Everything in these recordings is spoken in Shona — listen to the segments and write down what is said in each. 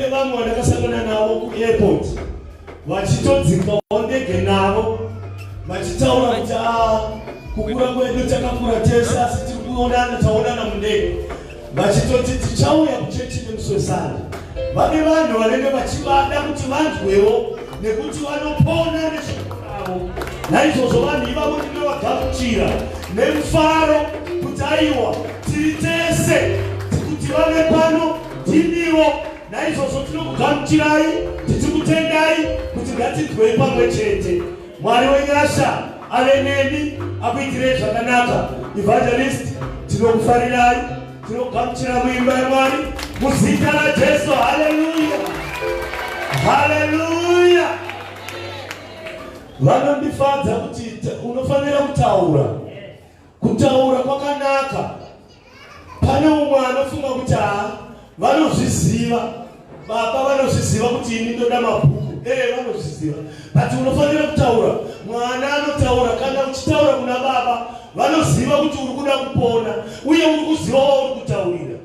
Pane vamwe vandakasangana navo kuairport vachitodzikawo ndege navo vachitaura kuti ah, kukura kwedu takakura tese asi tiri kuonana taonana mundege vachitoti tichauya kuchechi nemusi wesande. Vane vanhu vanenge vachivada kuti vanzwewo nekuti vanopona neshoko ravo. Naizvozvo vanhu ivavo ndinovagamuchira nemufaro kuti aiwa tiri tese kuti vave pano ndimiwo. Naizvozvo tinokugamuchirai tichikutendai kuti ngatinzwei pamwe chete. Mwari wenyasha ave nemi akuitirei zvakanaka. Evangelist, tinokufarirai, tinokugamuchira muimba yaMwari muzita raJesu. Haleluya, haleluya. Vanondifadza kuti unofanira kutaura. Kutaura kwakanaka. Pane umwe anofunga kuti haa vanozviziva baba vanozviziva kuti ini ndoda mabhuku ee vanozviziva but unofanira kutaura mwana anotaura kana uchitaura kuna baba vanoziva kuti uri kuda kupona uye uri kuziva wauri kutaurira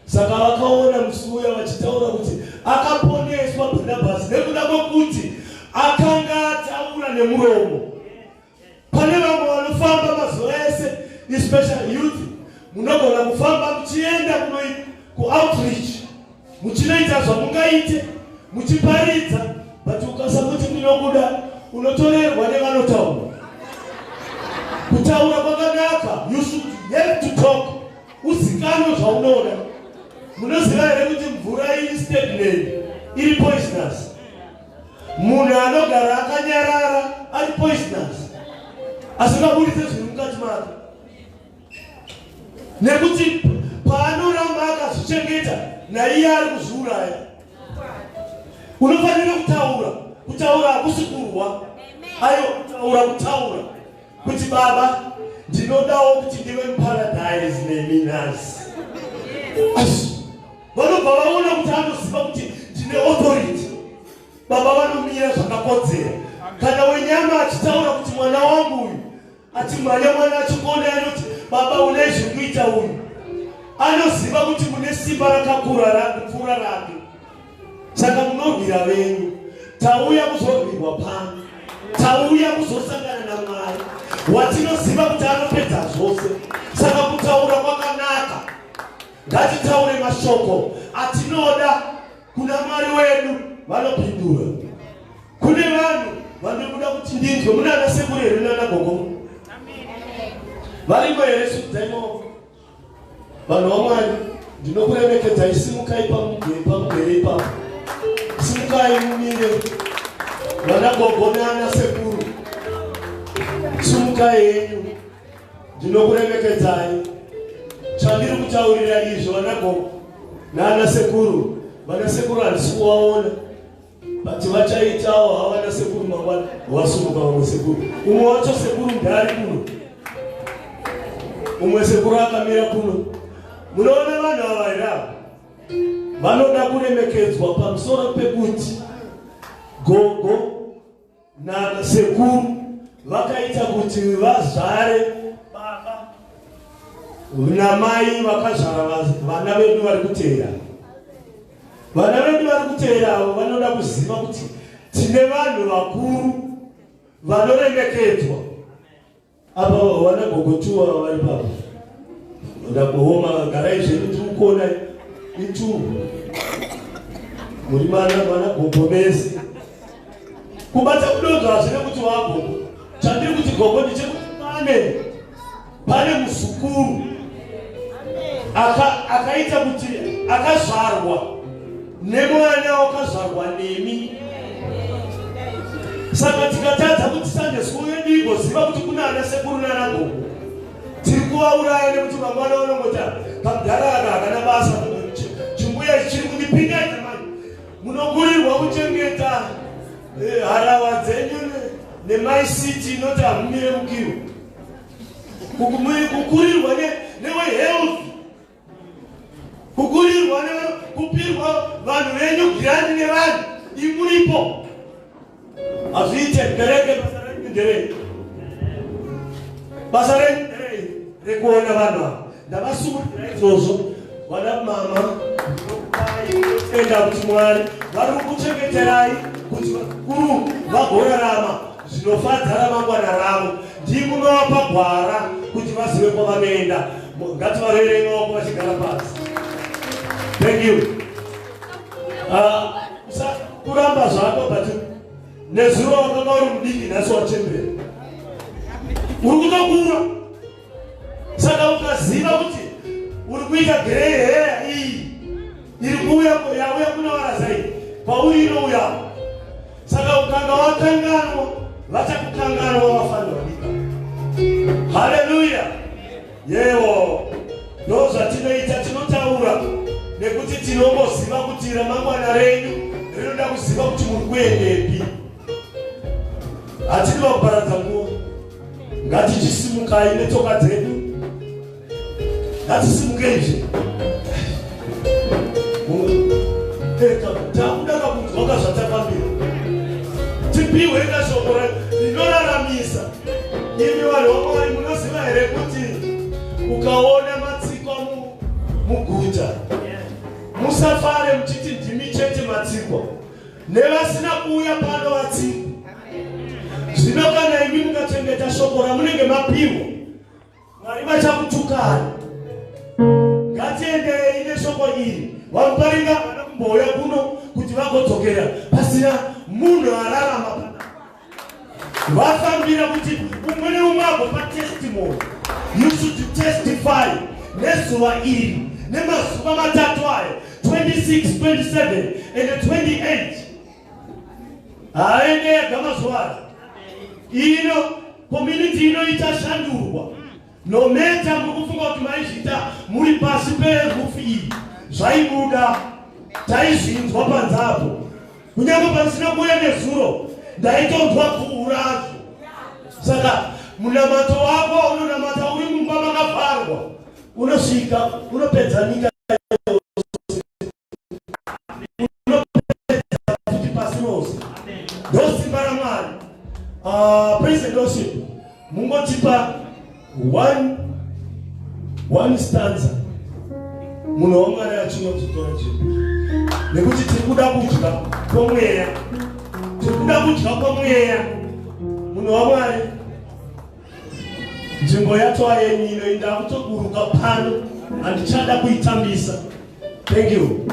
saka vakaona musi uya vachitaura kuti akaponeswa bhanabhasi nekuda kwekuti akanga ataura nemuromo Pane vamwe vanofamba mazuva ese, especially youth, munogona kufamba muchienda kuoutreach muchinoita zvamungaite muchiparidza, but ukasakuti ndinokuda unotorerwa nevanotaura. Kutaura kwakanaka, you should have to talk, uzikanwe zvaunoda. Munoziva here kuti mvura iri stagnant iri poisonous? Munhu anogara akanyarara ari poisonous asingaburitse zviri mukati make, nekuti paanoramba akazvichengeta naiye ari kuzviuraya. Unofanira kutaura. Kutaura hakusi kurwa, ayo kutaura, kutaura kuti baba ndinodawo kuti ndive muparadise nemi nhasi. Vanobva vaona kuti anoziva kuti ndine authority. Baba vanomira zvakakodzera. Kana wenyama achitaura kuti mwana wangu uyu achimhanya, mwana achikona anoti baba une zvekuita uyu, anoziva kuti mune simba rakakura kupfuura rake. Saka munorwira venyu. Tauya kuzorwirwa pano, tauya kuzosangana naMwari watinoziva kuti anopedza zvose. Saka kutaura kwakanaka. Ngatitaure mashoko atinoda kuna Mwari wedu, vanopindura. Kune vanhu vandiri kuda kuti ndinzwe, muna ana sekuru here nana gogo? Variko here? Simudzai maoko. Vanhu vaMwari, ndinokuremekedzai, simukai pamugere ipapo. Simukai mumire. Vana gogo nana sekuru, simukai henyu. Ndinokuremekedzai. Chandiri kutaurira izvi vanagogo nana sekuru, vana sekuru handisi kuvaona but vachaitawo havana sekuru mangwana vasumuka vamwe sekuru. Umwe wacho sekuru ndari kuno, umwe sekuru akamira kuno. Munoona vanhu ava here ava? Vanoda kuremekedzwa pamusoro pekuti gogo nasekuru vakaita kuti vazvare baba namai vakazvara vana vedu vari kuteera. Vana vedu vari kuteera avo vanoda kuziva kuti tine vanhu vakuru vanoremekedzwa. Apa vana gogo tuwa vari papa. Ndakuhoma garai zvenyu tiri kuona itu. Muri mana mana gogo mese. Kubata kudonzwa hazvina kuti wagogo. Chandiri kuti gogo ndechekuti pane pane muzukuru akaita kuti akazvarwa nemwana wakazvarwa nemi. Saka tikatadza kuti Sunday school yedu igoziva kuti kuna ana sekuru nana gogo, tiri kuvauraya nekuti mangwana vanongoti kamudhara aka hakana basa, chimbuya ichi chiri kundipingaidza manje. Munokurirwa kuchengeta harawa dzenyu nemaisiti inoti hamumire mukiro. Kukurirwa newehealth, kukurirwa kupirwa vanhu venyu girandi nevanhu imuripo hazviite. Kereke basa renyu nderei? Basa renyu nderei rekuona vanhu ava? Ndavasumudzira izvozvo vana mama. Kupai tenda kuti Mwari vari kukuchengeterai kuti vakuru vagorarama zvinofadza ramangwana ravo. Ndii munovapa gwara kuti vazive kwavanoenda. Ngativarerei maoko vachigara pasi. Thank you. Kuramba zvako but nezuro wakanga uri mudiki nhasi wachembera. Uri kutokura. Saka ukaziva kuti uri kuita grey hair iyi iri kuuya yauya kuna varazai pauri inouya. Saka ukanga wakanganwa vachakukanganwa vafanirwa dika. Haleluya. Yewo ndo zvatinoita tinotaura nekuti tinongoziva kuti ramangwana renyu rinoda kuziva kuti muri kuendepi. Hatidi vakuparadza nguva. Ngatichisimukai netsoka dzedu. Ngatisimukeizve. Takuda kakunzwa kazvatafambira. Tipiwe kashoko rinoraramisa. Imi vanhu vaMwari munoziva here kuti ukaona matsikwa muguta musafare muchiti ndimi chete matsikwa. Nevasina kuuya pano vatsikwa. Zvino kana imi mukachengeta shoko ramunenge mapiwa, Mwari vachakutukani. Ngatienderei neshoko iri. VaMuparinga havana kumbouya kuno kuti vagodzokera pasina munhu ararama pana. Vafambira kuti umwe neumwe agopa testimony. You should testify nezuva iri nemazuva matatu ayo 26, 27 and 28. Haaende ega mazuva aya. Ino community ino ichashandurwa. No matter muri kufunga kuti maizviita muri pasi peroof iyi, zvaibuda taizvinzwa panze apo. Kunyange pandisina kuuya nezuro ndaitonzwa bvuu razvo. Saka munamato wako unonamata uri mumba makavharwa, unosvika unopedza nyika yose, unopedza futi pasi rose. Ndosimba raMwari. Praise and worship. Mungotipa one stanza munhu waMwari achiuya kuzotora nzvimbo, nekuti tiri kuda kudya kwomweya, tiri kuda kudya kwomweya. Munhu waMwari, nzvimbo yatova yenyu ino, ndakutoburuka pano, handichada kuitambisa. Thank you.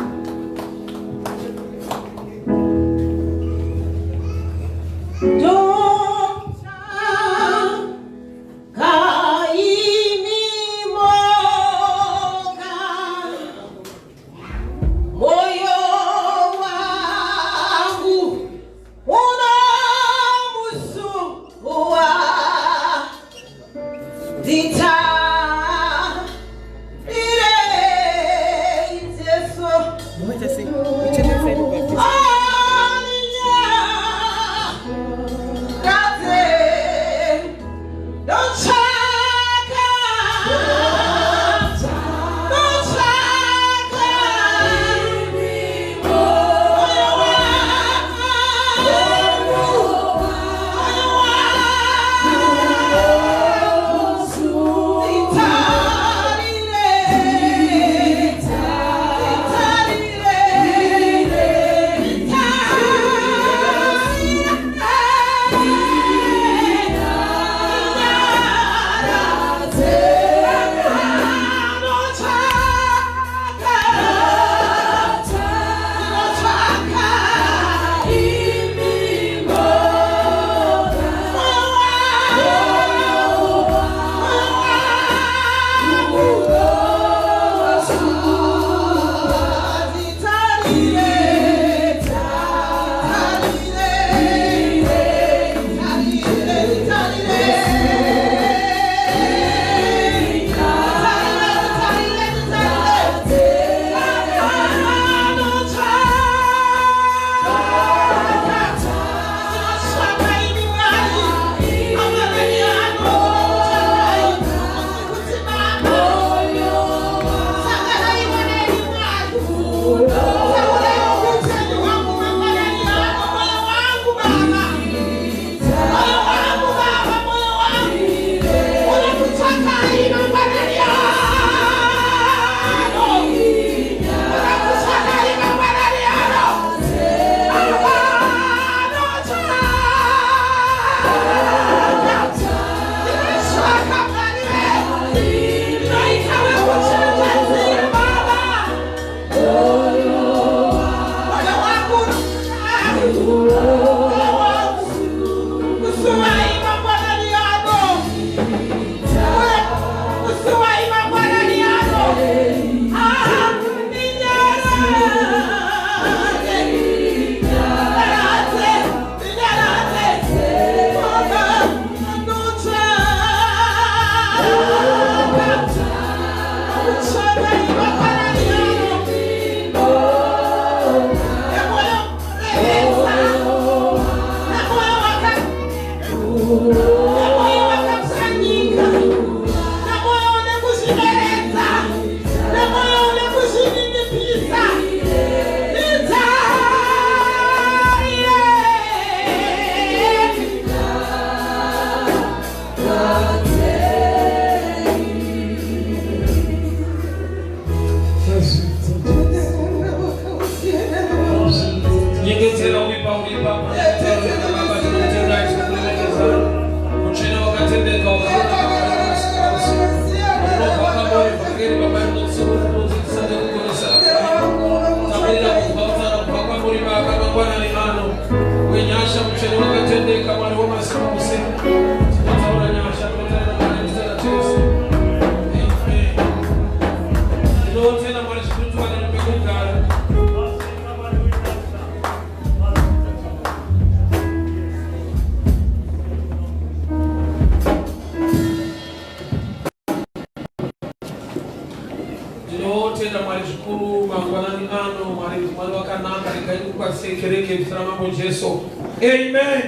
pano. Mwari Mwari wakanaka, regai ndikukwazisei kereke muzita raMambo Jesu. Amen.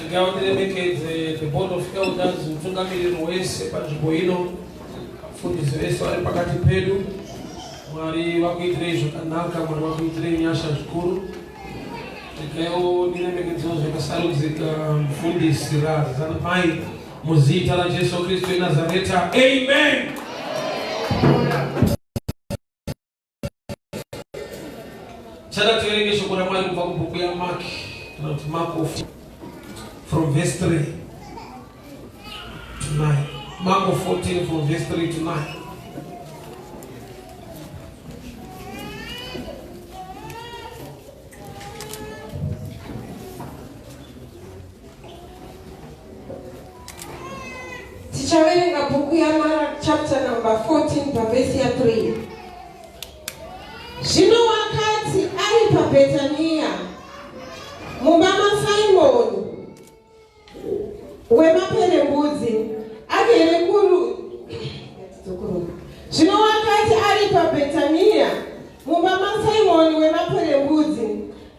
Regai ndiremekedze the board of elders, mutungamiriri wese panzvimbo ino, vafundisi vese vari pakati pedu. Mwari vakuitirei zvakanaka, Mwari vakuitirei nyasha zvikuru. Regaiwo ndiremekedzewo zvakasarudzika mufundisi Razanamai muzita raJesu Kristu weNazareta. Amen. Chada tiverenge shoko raMwari kubva kubhuku yaMark kana kuti Mark of from verse 3 to 9. Mark 14 from verse 3 to 9. Tichaverenga bhuku yaMara chapter number 14 pavhesi ya 3. Zvino wakati ari paBhetania mumba maSimoni wemaperembudzi agere kuru Zvino wakati ari paBhetania mumba maSimoni wemaperembudzi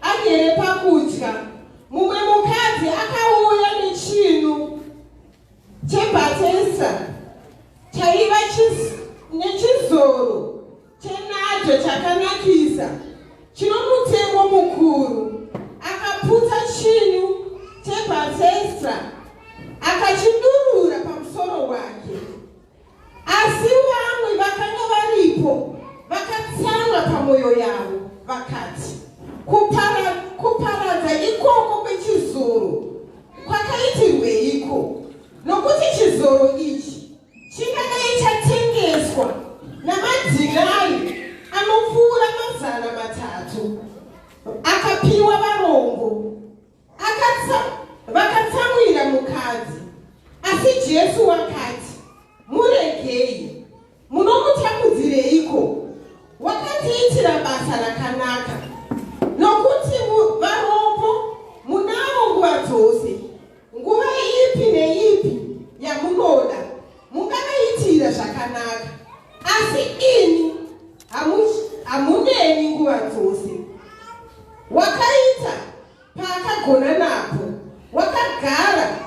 agere pakudya, mumwe mukadzi akauya nechinu chebhatesa chaiva nechizoro chenajo chakanakisa chino mutengo mukuru, akaputsa chinu chebhatesa akachidurura pamusoro wake. Asi vamwe vakanga varipo vakatsamwa pamwoyo yavo vakati, Kupara, kuparadza ikoko kwechizoro kwakaitirweiko? Nokuti chizoro ichi chingadai chatengeswa namadhinari anopfuura 300 akapiwa varombo. Vakatsamwira mukadzi. Asi Jesu wakati, Muregei, munomutambudzireiko? Wakatiitira basa rakanaka. Nokuti varombo munavo nguva dzose, nguva ipi neipi yamunoda mungavaitira zvakanaka, asi ini hamuneni nguva dzose. Wakaita paakagona napo, wakagara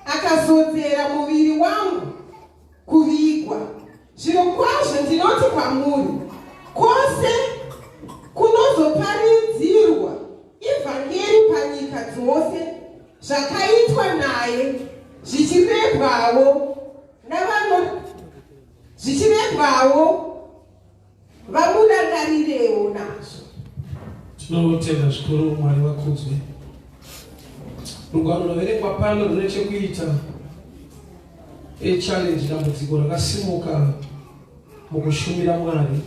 akazodzera muviri wangu kuvigwa. Zvirokwazvo ndinoti kwamuri, kwose kunozoparidzirwa ivhangeri panyika dzose, zvakaitwa naye zvichirebwawo navano zvichirebwawo vamurangarirewo nazvo. Tinotenda zvikuru Mwari vakudzwe. Rugwaro rwaverengwa pano rune chekuita echallenge, dambudziko rakasimuka mukushumira Mwari.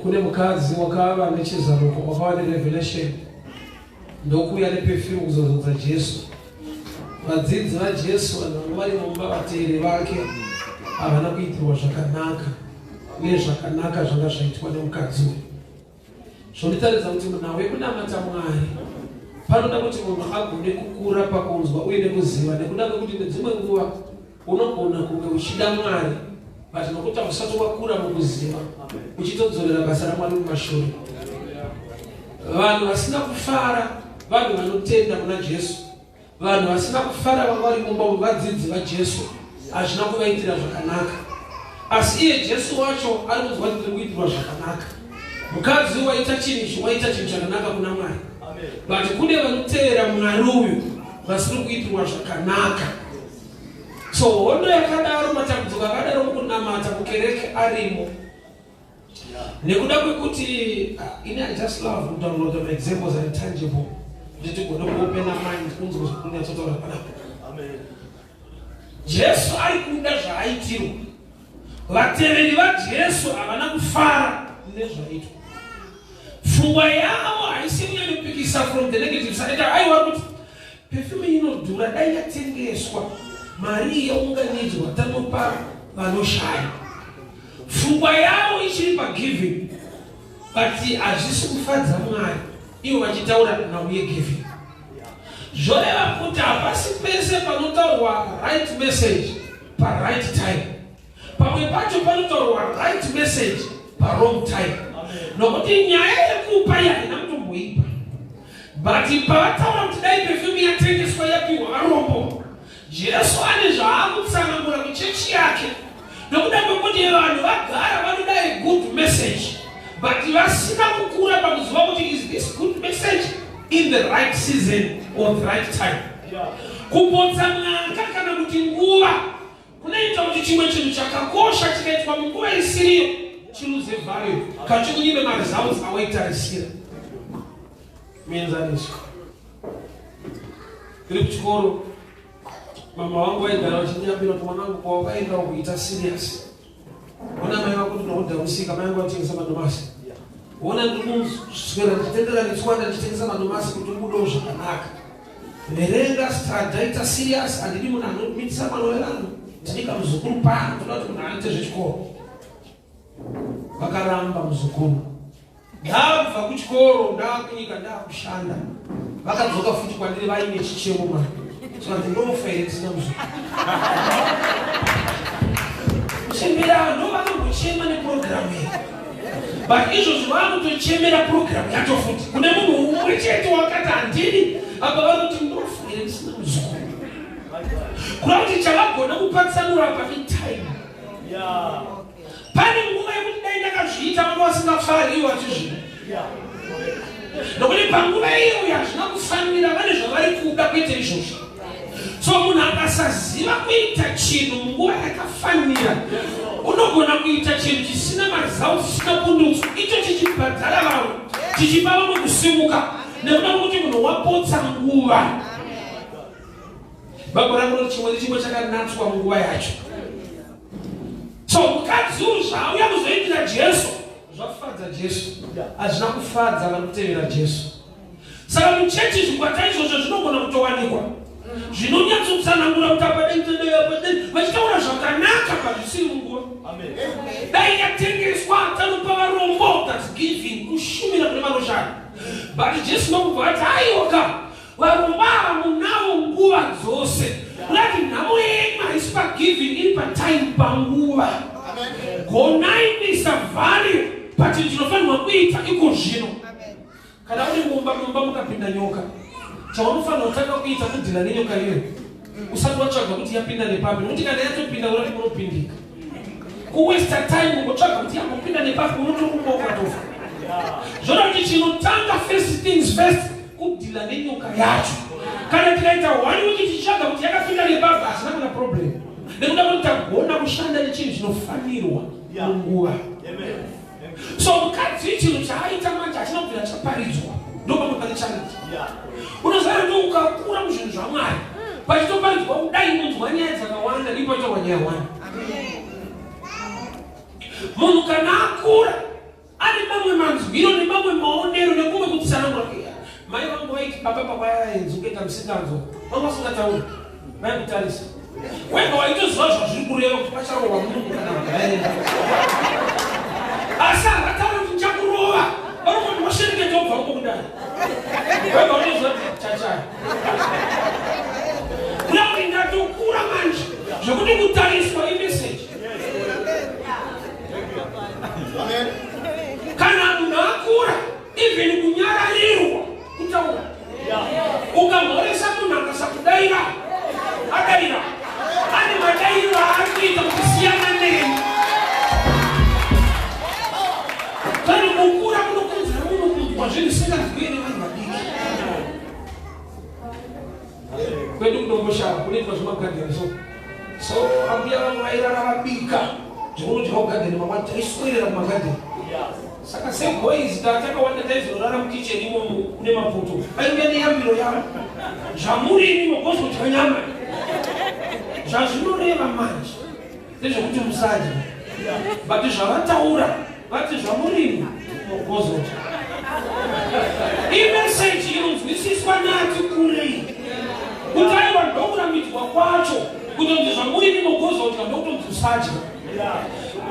Kune mukadzi wakava nechizaruko, wakava nerevelation, ndokuuya neperfume kuzozodza Jesu. Vadzidzi vaJesu, vanhu vanga vari mumba, vateeri vake, havana kuitirwa zvakanaka nezvakanaka zvanga zvaitwa nemukadzi uyu. Zvonditaridza kuti munhau yekunamata Mwari panoda kuti munhu agone kukura pakunzwa uye nekuziva, nekuda kwekuti nedzimwe nguva unogona kunge uchida Mwari but nokuti hausati wakura mukuziva uchitodzorera basa raMwari mumashure. Vanhu vasina kufara vanhu vanotenda muna Jesu. Vanhu vasina kufara vanga vari mumba vadzidzi vaJesu hazvina kuvaitira zvakanaka, asi iye Jesu wacho ari kunzwa kuti tiri kuitirwa zvakanaka. Mukadzi waita chinhu ichi, waita chinhu chakanaka kuna Mwari, but kune vanotevera Mwari uyu vasiri kuitirwa zvakanaka. So hondo yakadaro, matambudziko akadaro mukunamata mukereke arimo nekuda kwekuti ini I just love kudownload my examples are tangible kuti tigone kuopena mind kunzwa zvekunyatsotaura panapa. Jesu ari kuda zvaaitirwa. Vateveri vaJesu havana kufara nezvaitwa. Pfungwa yavo haisi kunyanyopikisa from the negative side. Aiwa kuti perfume inodhura, dai yatengeswa mari iyi yaunganidzwa tanopa vanoshaya. Pfungwa yavo ichiri pagiving, but hazvisi kufadza Mwari ivo vachitaura nhau yegiving. Zvoreva kuti hapasi pese panotaurwa right message paright time. Pamwe pacho panotaurwa right message pawrong time, nokuti nyaya yekupa iyi haina kutomboipa, but pavataura kuti dai perfume yatengeswa yapiwa varombo, Jesu ane zvaakutsanangura kuchechi yake, nokuda kwekuti vanhu vagara vanoda a good message, but vasina kukura pakuziva kuti is this good message in the right season or the right time. Kupotsa mwaka kana kuti nguva kunoita kuti chimwe chinhu chakakosha chikaitwa munguva isiriyo chiluze value kana chikunyime maresults awaitarisira. Muenzaniso, tiri kuchikoro, mama vangu vaigara vachindiyambira kuti, "Mwanangu, kwawakaenda kuita serious. Ona mai vako, ndinoudhamusika." Mai vangu vachitengesa madomasi. "Ona, ndiri kuswera ndichitendera netswanda ndichitengesa madomasi kuti ubudewo zvakanaka. Verenga, study, ita serious. Handidi munhu anomitisa mwana wevanhu. Ndini kamuzukuru pano, toda kuti munhu aite zvechikoro." Vakaramba muzukuru. Ndabva kuchikoro, ndaakunyika, ndaakushanda, vakadzoka futi kwandiri vaine chichemo mwana, zvikanzi, "Ndofa here ndisina muzukuru?" Kuchembera ndo vanombochema nepurogiramu iyi, but izvozvo vakutochemera purogiramu yacho futi kune munhu umwe chete wakati handidi. Apa vari kuti, "Ndofa here ndisina muzukuru?" Kuda kuti chavagona kupatsanura pa itime. Pane nguva yekuti dai ndakazviita vanga vasingafari ivo vachizvida, nokuti panguva iyoyo hazvina kufanira. Vane zvavari kuda, kwete izvozvo. So munhu akasaziva kuita chinhu munguva yakafanira, unogona kuita chinhu chisina maresults, chisina pundutso, icho chichibhadhara vamwe, chichipa vamwe kusimuka, nekuda kwekuti munhu wapotsa nguva. Bhaibheri rangu rinoti chimwe nechimwe chakanatswa munguva yacho. So mukadzi uyu zvaauya kuzoitira Jesu zvafadza Jesu, hazvina kufadza vari kutevera Jesu. Saka muchechi zvikwata izvozvo zvinogona kutowanikwa zvinonyatsotsanangura kuti apa dai, apa dai, vachitaura zvakanaka pazvisiri munguva. Dai yatengeswa tanopa varombo, that's giving, kushumira kune vanoshanda. But Jesu ndokubva ati, "Aiwaka, varombo ava munavo nguva dzose." Kurati nhamo yenyu haisi pagiving, iri patime, panguva. Gonai kuisa value pachinhu chinofanirwa kuita iko zvino. Kana uri mumba mukapinda nyoka, chaunofanira kutanga kuita kudeala nenyoka iyoyo usati watsvaga kuti yapinda nepapi, nokuti kana yatopinda urati unopindika kuwaster time ungotsvaga kuti yambopinda nepapi, unotorumba ukatofa. Zvoda kuti chinotanga, first things first, kudeala nenyoka yacho. Kana tikaita one week tichitsvaga kuti yakapinda nepapi, hazina kana problem, nekuda kuti tagona kushanda nechinhu chinofanirwa munguva. So mukadzi chinhu chaaita manje hachina kubvira chaparidzwa. Ndo pamwe pane challenge. Unoziva kuti ukakura muzvinhu zvaMwari, pachitoparidzwa kudai unonzwa nyaya dzakawanda, ndipo paitaurwa nyaya one. Munhu kana akura ane mamwe manzwiro nemamwe maonero nekumwe kutsanangura. Mai vangu vaiti baba pakwaaenzi kuita musikanzwa, vanga vasingatauri, vaikutarisa wega waitoziva zvazviri kureva kuti pacharohwa munhu kana vanhu vaenda, asi havatauri kuti ndichakurova. Vanongoti washereketa ubva uko kudai, wega unoziva kuti chachaya. Kuda kuti ndatokura manje zvekuti kutariswa imeseji. Kana munhu akura, even kunyararirwa kutaura. Ukamhoresa munhu akasakudaira, adaira ane madairo aari kuita kuti siyana neni. Kana kukura kunokonzera munhu kunzwa zvinhu zvisinganzwiwe nevanhu vadiki. Kwedu kuDomboshava kunoitwa zvemagadheni. So ambuya vangu vairara vabika zvekunodya kugadheni. Mangwani taiswerera kumagadheni. Saka seboys takawanda taizorara mukicheni imomo kune mapoto. Vainge neyambiro yavo, "Zvamurimi mogozodya nyama." Zvazvinoreva manje ndezvekuti musadya, but zvavataura vati, "Zvamurimi mogozodya," imeseji inonzwisiswa nati kurei kuti aiwa, ndokurambidzwa kwacho kutonzi zvamurimi mogozodya, ndokutonzi usadya.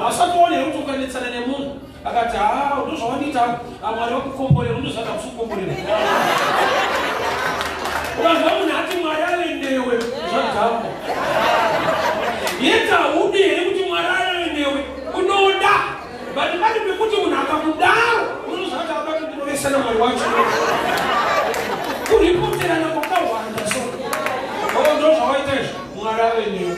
Asati waona here kuti ukanetsana nemunhu akati, "Ha, ndozvawandiita, Mwari vakukomborera," undoziva kuti hakusi. Ukanzwa munhu ati, "Mwari ave newe," zvadhakwa. Yet haudi here kuti Mwari ave But pane pekuti munhu akakudaro unoziva kuti akada kundirovesa namwari wacho. Kuripoterana kwakawanda so. Oh, ndo zvawaita izvi. Mwari ave newe.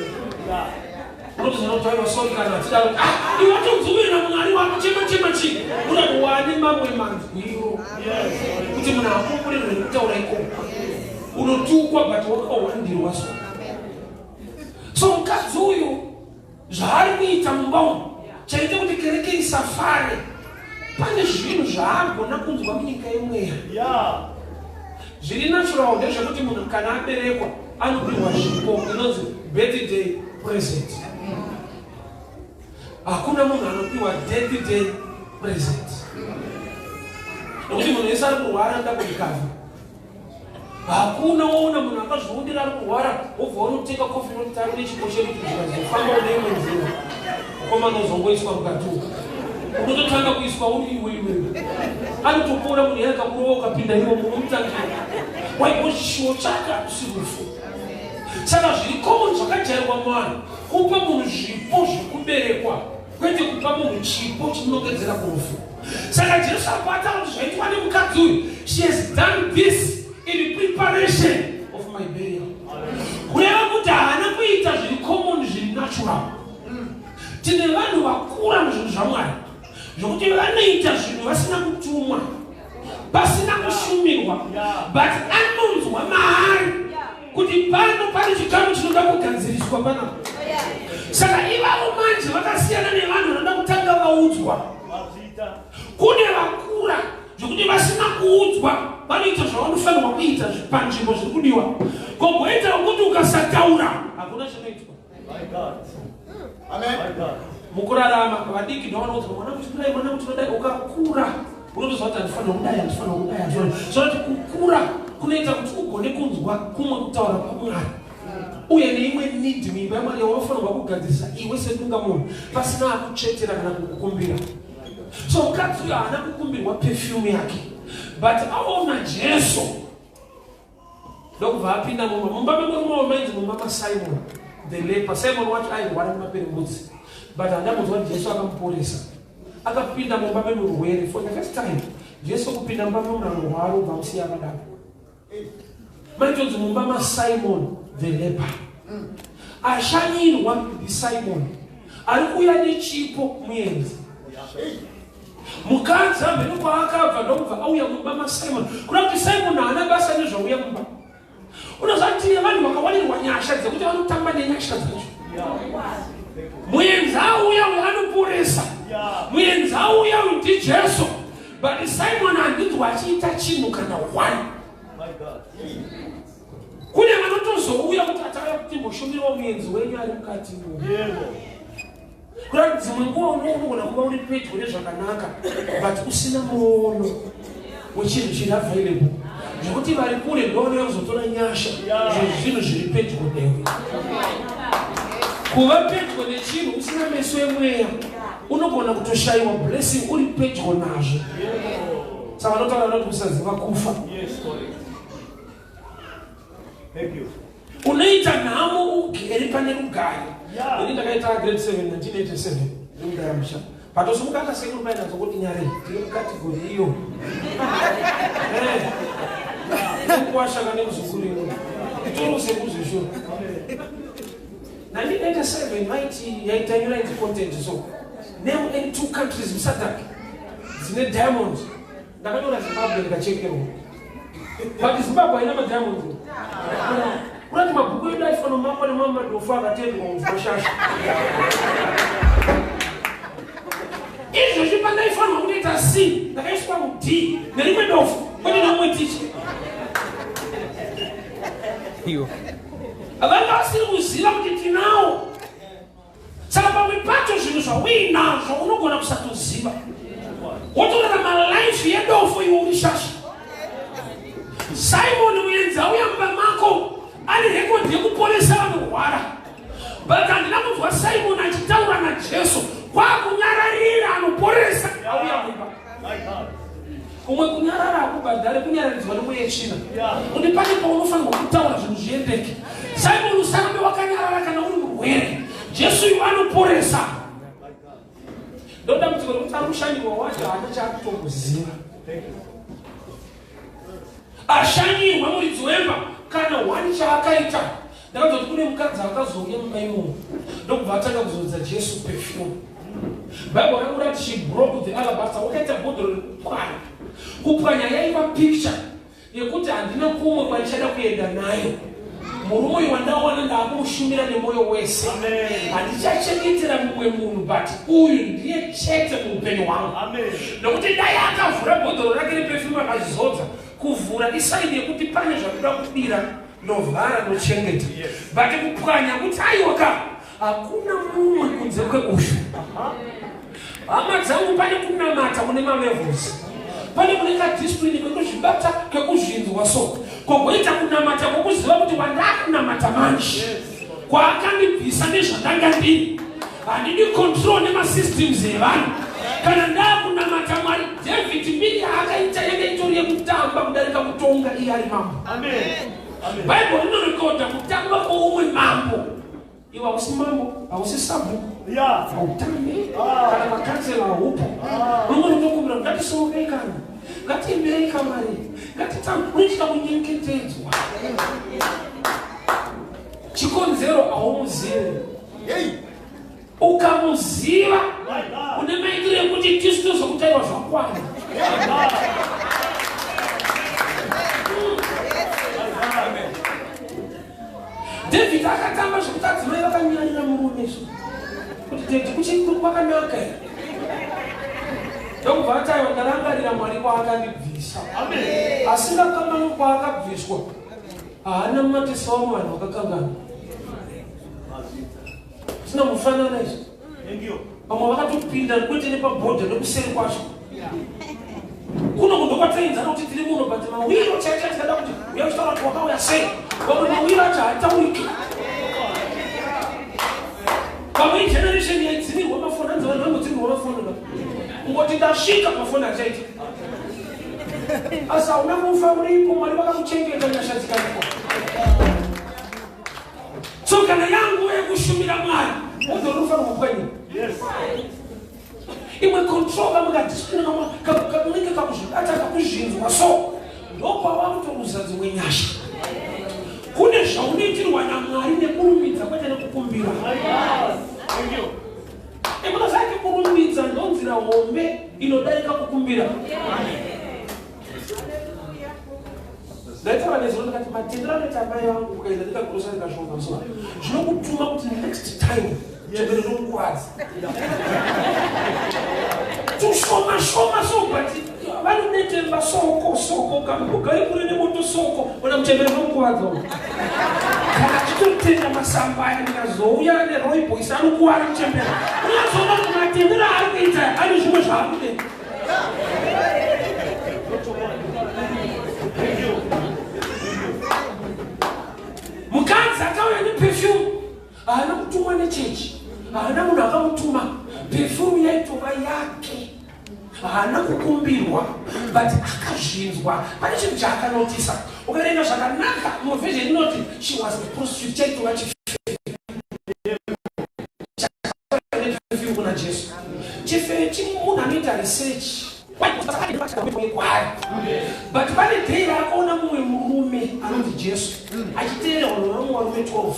Unotoziva kuti aiwa sorry kana achidaro. Ah, iwe watonzwira Mwari wako chema chema chii? Unoti wane mamwe manzwiro. Kuti munhu akukurire kutaura ikoko. Unotukwa but wakawandirwa so. So mukadzi uyu zvaari kuita mumba umu chaita kuti kereke isafare pane zvinhu zvaagona kunzwa munyika yemweya. Zviri natural ndezvekuti munhu kana aberekwa anopihwa zvipo inonzi birthday present. Hakuna munhu anopiwa death day present. Nokuti munhu wese ari kurwara anoda kurikava. Hakuna woona munhu akazviundira ari kurwara wobva wanotenga kofi inoti tari nechipo chedu kuti zvikazofamba une imwe nzira mukomana uzongoiswa mukati umu unototanga kuiswa uri iwe iwewe anotopora munhu yeye akakurova ukapinda iwo munomutangira waigoshishuwo chake hakusi rufu. Saka zviri common zvakajairwa muvanhu kupa munhu zvipo zvekuberekwa kwete kupa munhu chipo chinonongedzera kurufu. Saka Jesu apo ataura kuti zvaitwa nemukadzi uyu, she has done this in preparation of my burial. Kureva kuti haana kuita zviri common zviri natural. Tine vanhu vakura muzvinhu zvaMwari zvokuti vanoita zvinhu vasina kutumwa, pasina kushumirwa, but anonzwa maari kuti pano pane chikamu chinoda kugadziriswa panapa. Saka ivavo manje vakasiyana nevanhu vanoda kutanga vaudzwa. Kune vakura zvekuti vasina kuudzwa vanoita zvavanofanirwa kuita panzvimbo zviri kudiwa. Kogoita kuti ukasataura hakuna chinoitwa. Mukurarama vadiki ndovanoudzwa mwana kuti kudai, mwana kuti kudai. Ukakura unotoziva kuti handifanira kudai, handifanira kudai, handifanira. So kuti kukura kunoita kuti ugone kunzwa kumwe kutaura kwaMwari uye neimwe need muimba yaMwari yaunofanirwa kugadzirisa iwe sedungamunhu pasina akutsvetera kana kukukumbira. So mukadzi uyo haana kukumbirwa perfume yake, but aona Jesu ndokubva apinda mumba. Mumba memurume uyu mainzi mumba maSimon the leper. Simon wacho airwara nemaperembudzi, but handina kunzwa kuti Jesu akamuporesa. Akapinda mumba memurwere for the first time. Jesu kupinda mumba memunhu anorwara ubva amusiya akadaro. Maitonzi mumba maSimon the leper. Ashanyirwa ndiSimon ari kuuya nechipo muenzi. Mukadzi hamheno kwaakabva ndokubva auya mumba maSimon. Kuda kuti Simon haana basa nezvauya mumba. Unoziva kuti tine vanhu vakawanirwa nyasha dzekuti vanotamba nenyasha dzacho. Muenzi auya uyu anoporesa. Muenzi auya uyu ndiJesu. But Simon handinzwa achiita chinhu kana one. Kune vanotozouya kuti atauya kuti mboshumirawo muenzi wenyu ari mukati umu. Kureva kuti dzimwe nguva unogona kuva uri pedyo nezvakanaka but usina muono wechinhu chiri available zvekuti vari kure ndovanouya kuzotora nyasha zvezvinhu zviri pedyo newe. Kuva pedyo nechinhu usina meso emweya unogona kutoshayiwa blessing uri pedyo nazvo. Saka vanotaura vanoti kusaziva kufa. Thank you. Unoita nhamo ugere pane rugare. Ini ndakaita grade 7 1987 ndiri musha. Patosimuka kasekuru paina zokuti nyare ndiri mukategori iyo. Eh. Kuwasha kana muzukuru iwe. Toro sekuru zvisho. 1987 maiti yaita nyora iti content so. Name any two countries muSADC dzine diamonds. Ndakanyora Zimbabwe ndikachekerwa. But Zimbabwe haina madiamonds. Kurati mabhuku edu aifanira mamwe nemamwe madofu akatendwa kunzwa shasha. Izvozvi pandaifanirwa kutoita C ndakaiswa muD nerimwe dofu kwete neumwe ticha. Iwo. Vanga vasiri kuziva kuti tinawo. Saka pamwe pacho zvinhu zvauinazvo unogona kusatoziva, wotorarama life yedofo iwe uri shasha. Simon muenzi auya mumba mako ane rekodhi yekuporesa vanorwara, but handina kunzwa Simon achitaura naJesu kwakunyararira anoporesa auya mumba. Kumwe kunyarara hakubhadhare, kunyararidzwa nemweya yetsvina. Kuti pane paunofanirwa kutaura zvinhu zviendeke. Simon usarambe wakanyarara kana uri murwere. Jesu uyu anoporesa. Ndodambudziko rekuti ari kushanyirwa wacho haana chaakutomboziva. Ashanyirwa muridzi wemba kana one chaakaita. Ndakanzwa kuti kune mukadzi akazouya mumba imomo ndokubva atanga kuzodza Jesu perfume. Bible rangu rati she broke the alabaster, wakaita bhodhoro rekupwanya. Kupwanya yaiva picture yekuti handina kumwe kwandichada kuenda nayo. Murume uyu wandawana ndakumushumira nemwoyo wese, handichachengetera mumwe munhu, but uyu ndiye chete muupenyu hwangu. Nokuti dai akavhura bhodhoro rake reperfume akazvizodza, kuvhura isaidi yekuti pane zvakuda kudira, ndovhara ndochengeta, but kupwanya kuti aiwa ka, hakuna mumwe kunze kweuyu. Hama dzangu, pane kunamata kune malevels, pane kune kadiscipline kekuzvibata, kekuzvinzwa, so kogoita kunamata kwokuziva kuti wandakunamata manje kwaakandibvisa nezvandanga ndiri, handidi control nemasystems evanhu. Kana ndakunamata Mwari, David mbiri yaakaita yanga itori yekutamba kudarika kutonga iye ari mambo. Bhaibheri rinorekodha kutamba kwoumwe mambo. Iwe hausi mambo, hausi sabhuku, hautambi kana makansela haupo. Unongoti tokumbira, ngatisomei kana ngatiimbirei kamari, ngatitambe, unochita kunyengetedzwa. Chikonzero haumuzivi. Ukamuziva une maitiro ekuti tisu tozokutaiwa zvakwana. David akatamba zvekuti adzimai vakanyarira murume izvo kuti David kuchi kwakanaka here, ndokubva ataiwa, ndarangarira Mwari kwaakandibvisa. Asingakanganwi kwaakabviswa, haana matesa wamwe vanhu vakakanganwa. Zvisina kufanana izvi. Vamwe vakatopinda kwete nepabhodha, nekuseri kwacho kuno kundokwatainzana kuti tiri muno, but mawiro chaicho tikada kuti uya uchitaura kuti wakauya sei, vamwe mawiro acho haatauriki. Vamwe igeneration yaidzimirwa mafoni, anzi vanhu vangodzimirwa mafoni ka, kungoti ndasvika mafoni achaita. Asi hauna kufa, uripo, Mwari vakakuchengeta, nyasha dzikaitwa. So kana yanguva yekushumira Mwari, bhodhoro rinofanirwa kupwanyiwa. Imwe control, kamwe kadiscipline, kamwe kakuzvibata, kakuzvinzwa, so ndopawakutoruza dzimwe nyasha. Kune zvaunoitirwa naMwari nekurumbidza, kwete nekukumbira. Ekunosati kurumbidza ndonzira hombe inodarika kukumbira. Ndaitaura nezuro ndikati matendero anoita amai vangu, ukaenda ndikagrosa ndikashonga so, zvinokutuma kuti next time chembere nokukwadza tushoma shoma so, but vanodetemba soko soko, ugare kure nemoto soko, ona muchembere nokukwadza kana achitotenda masamba aya. Ndikazouya nerooibos, anokuwara muchembere. Unozoona kuti matendero aari kuita ane zvimwe zvaakudenda. Mukadzi akauya neperfume haana kutumwa nechechi, haana munhu akamutuma. Perfume yaitova yake, haana kukumbirwa, but akazvinzwa. Pane chinhu chaakanotisa. Ukaverenga zvakanaka muversion inoti she was a prostitute, chaitova chifeperfume kuna Jesu. Chifechi munhu anoita research kwaari, but pane day raakaona mumwe murume anonzi Jesu achiteererwa nevamwe varume 12,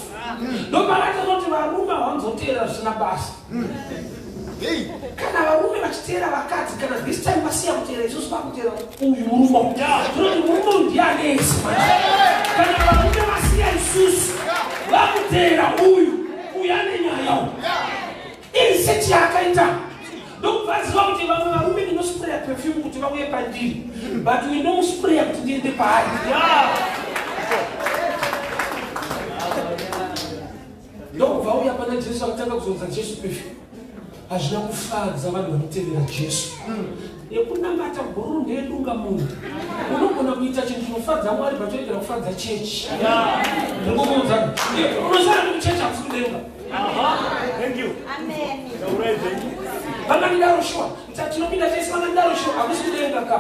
ndopakatozoti varume havanzoteerera zvisina basa. Kana varume vachiteera vakadzi, kana this time vasiya kuteera isusu, vakuteera uyu murume, zvinoti murume uyu ndiye anesi. Kana varume vasiya isusu, vakuteera uyu, uyu ane nyaya uyu. Iresearch yaakaita, ndokubva aziva kuti vamwe varume ndinospraya perfume kuti vauye pandiri, but uyu ndomuspraya kuti ndiende paari. Ndokubva uya pana Jesu, akatanga kuzodza Jesu perfume. Hazvina kufadza vanhu vanotevera Jesu. Yekunamata guru ndeyedunga munhu. Unogona kuita chinhu chinofadza Mwari pachoregera kufadza chechi. Ndikukuudza, unosara nekuchechi, hakusi kudenga. Thank you. Amen. Taurai zvenyu. Vanganidaro shuwa, tinopinda tese, vanganidaro shuwa, hakusi kudenga ka.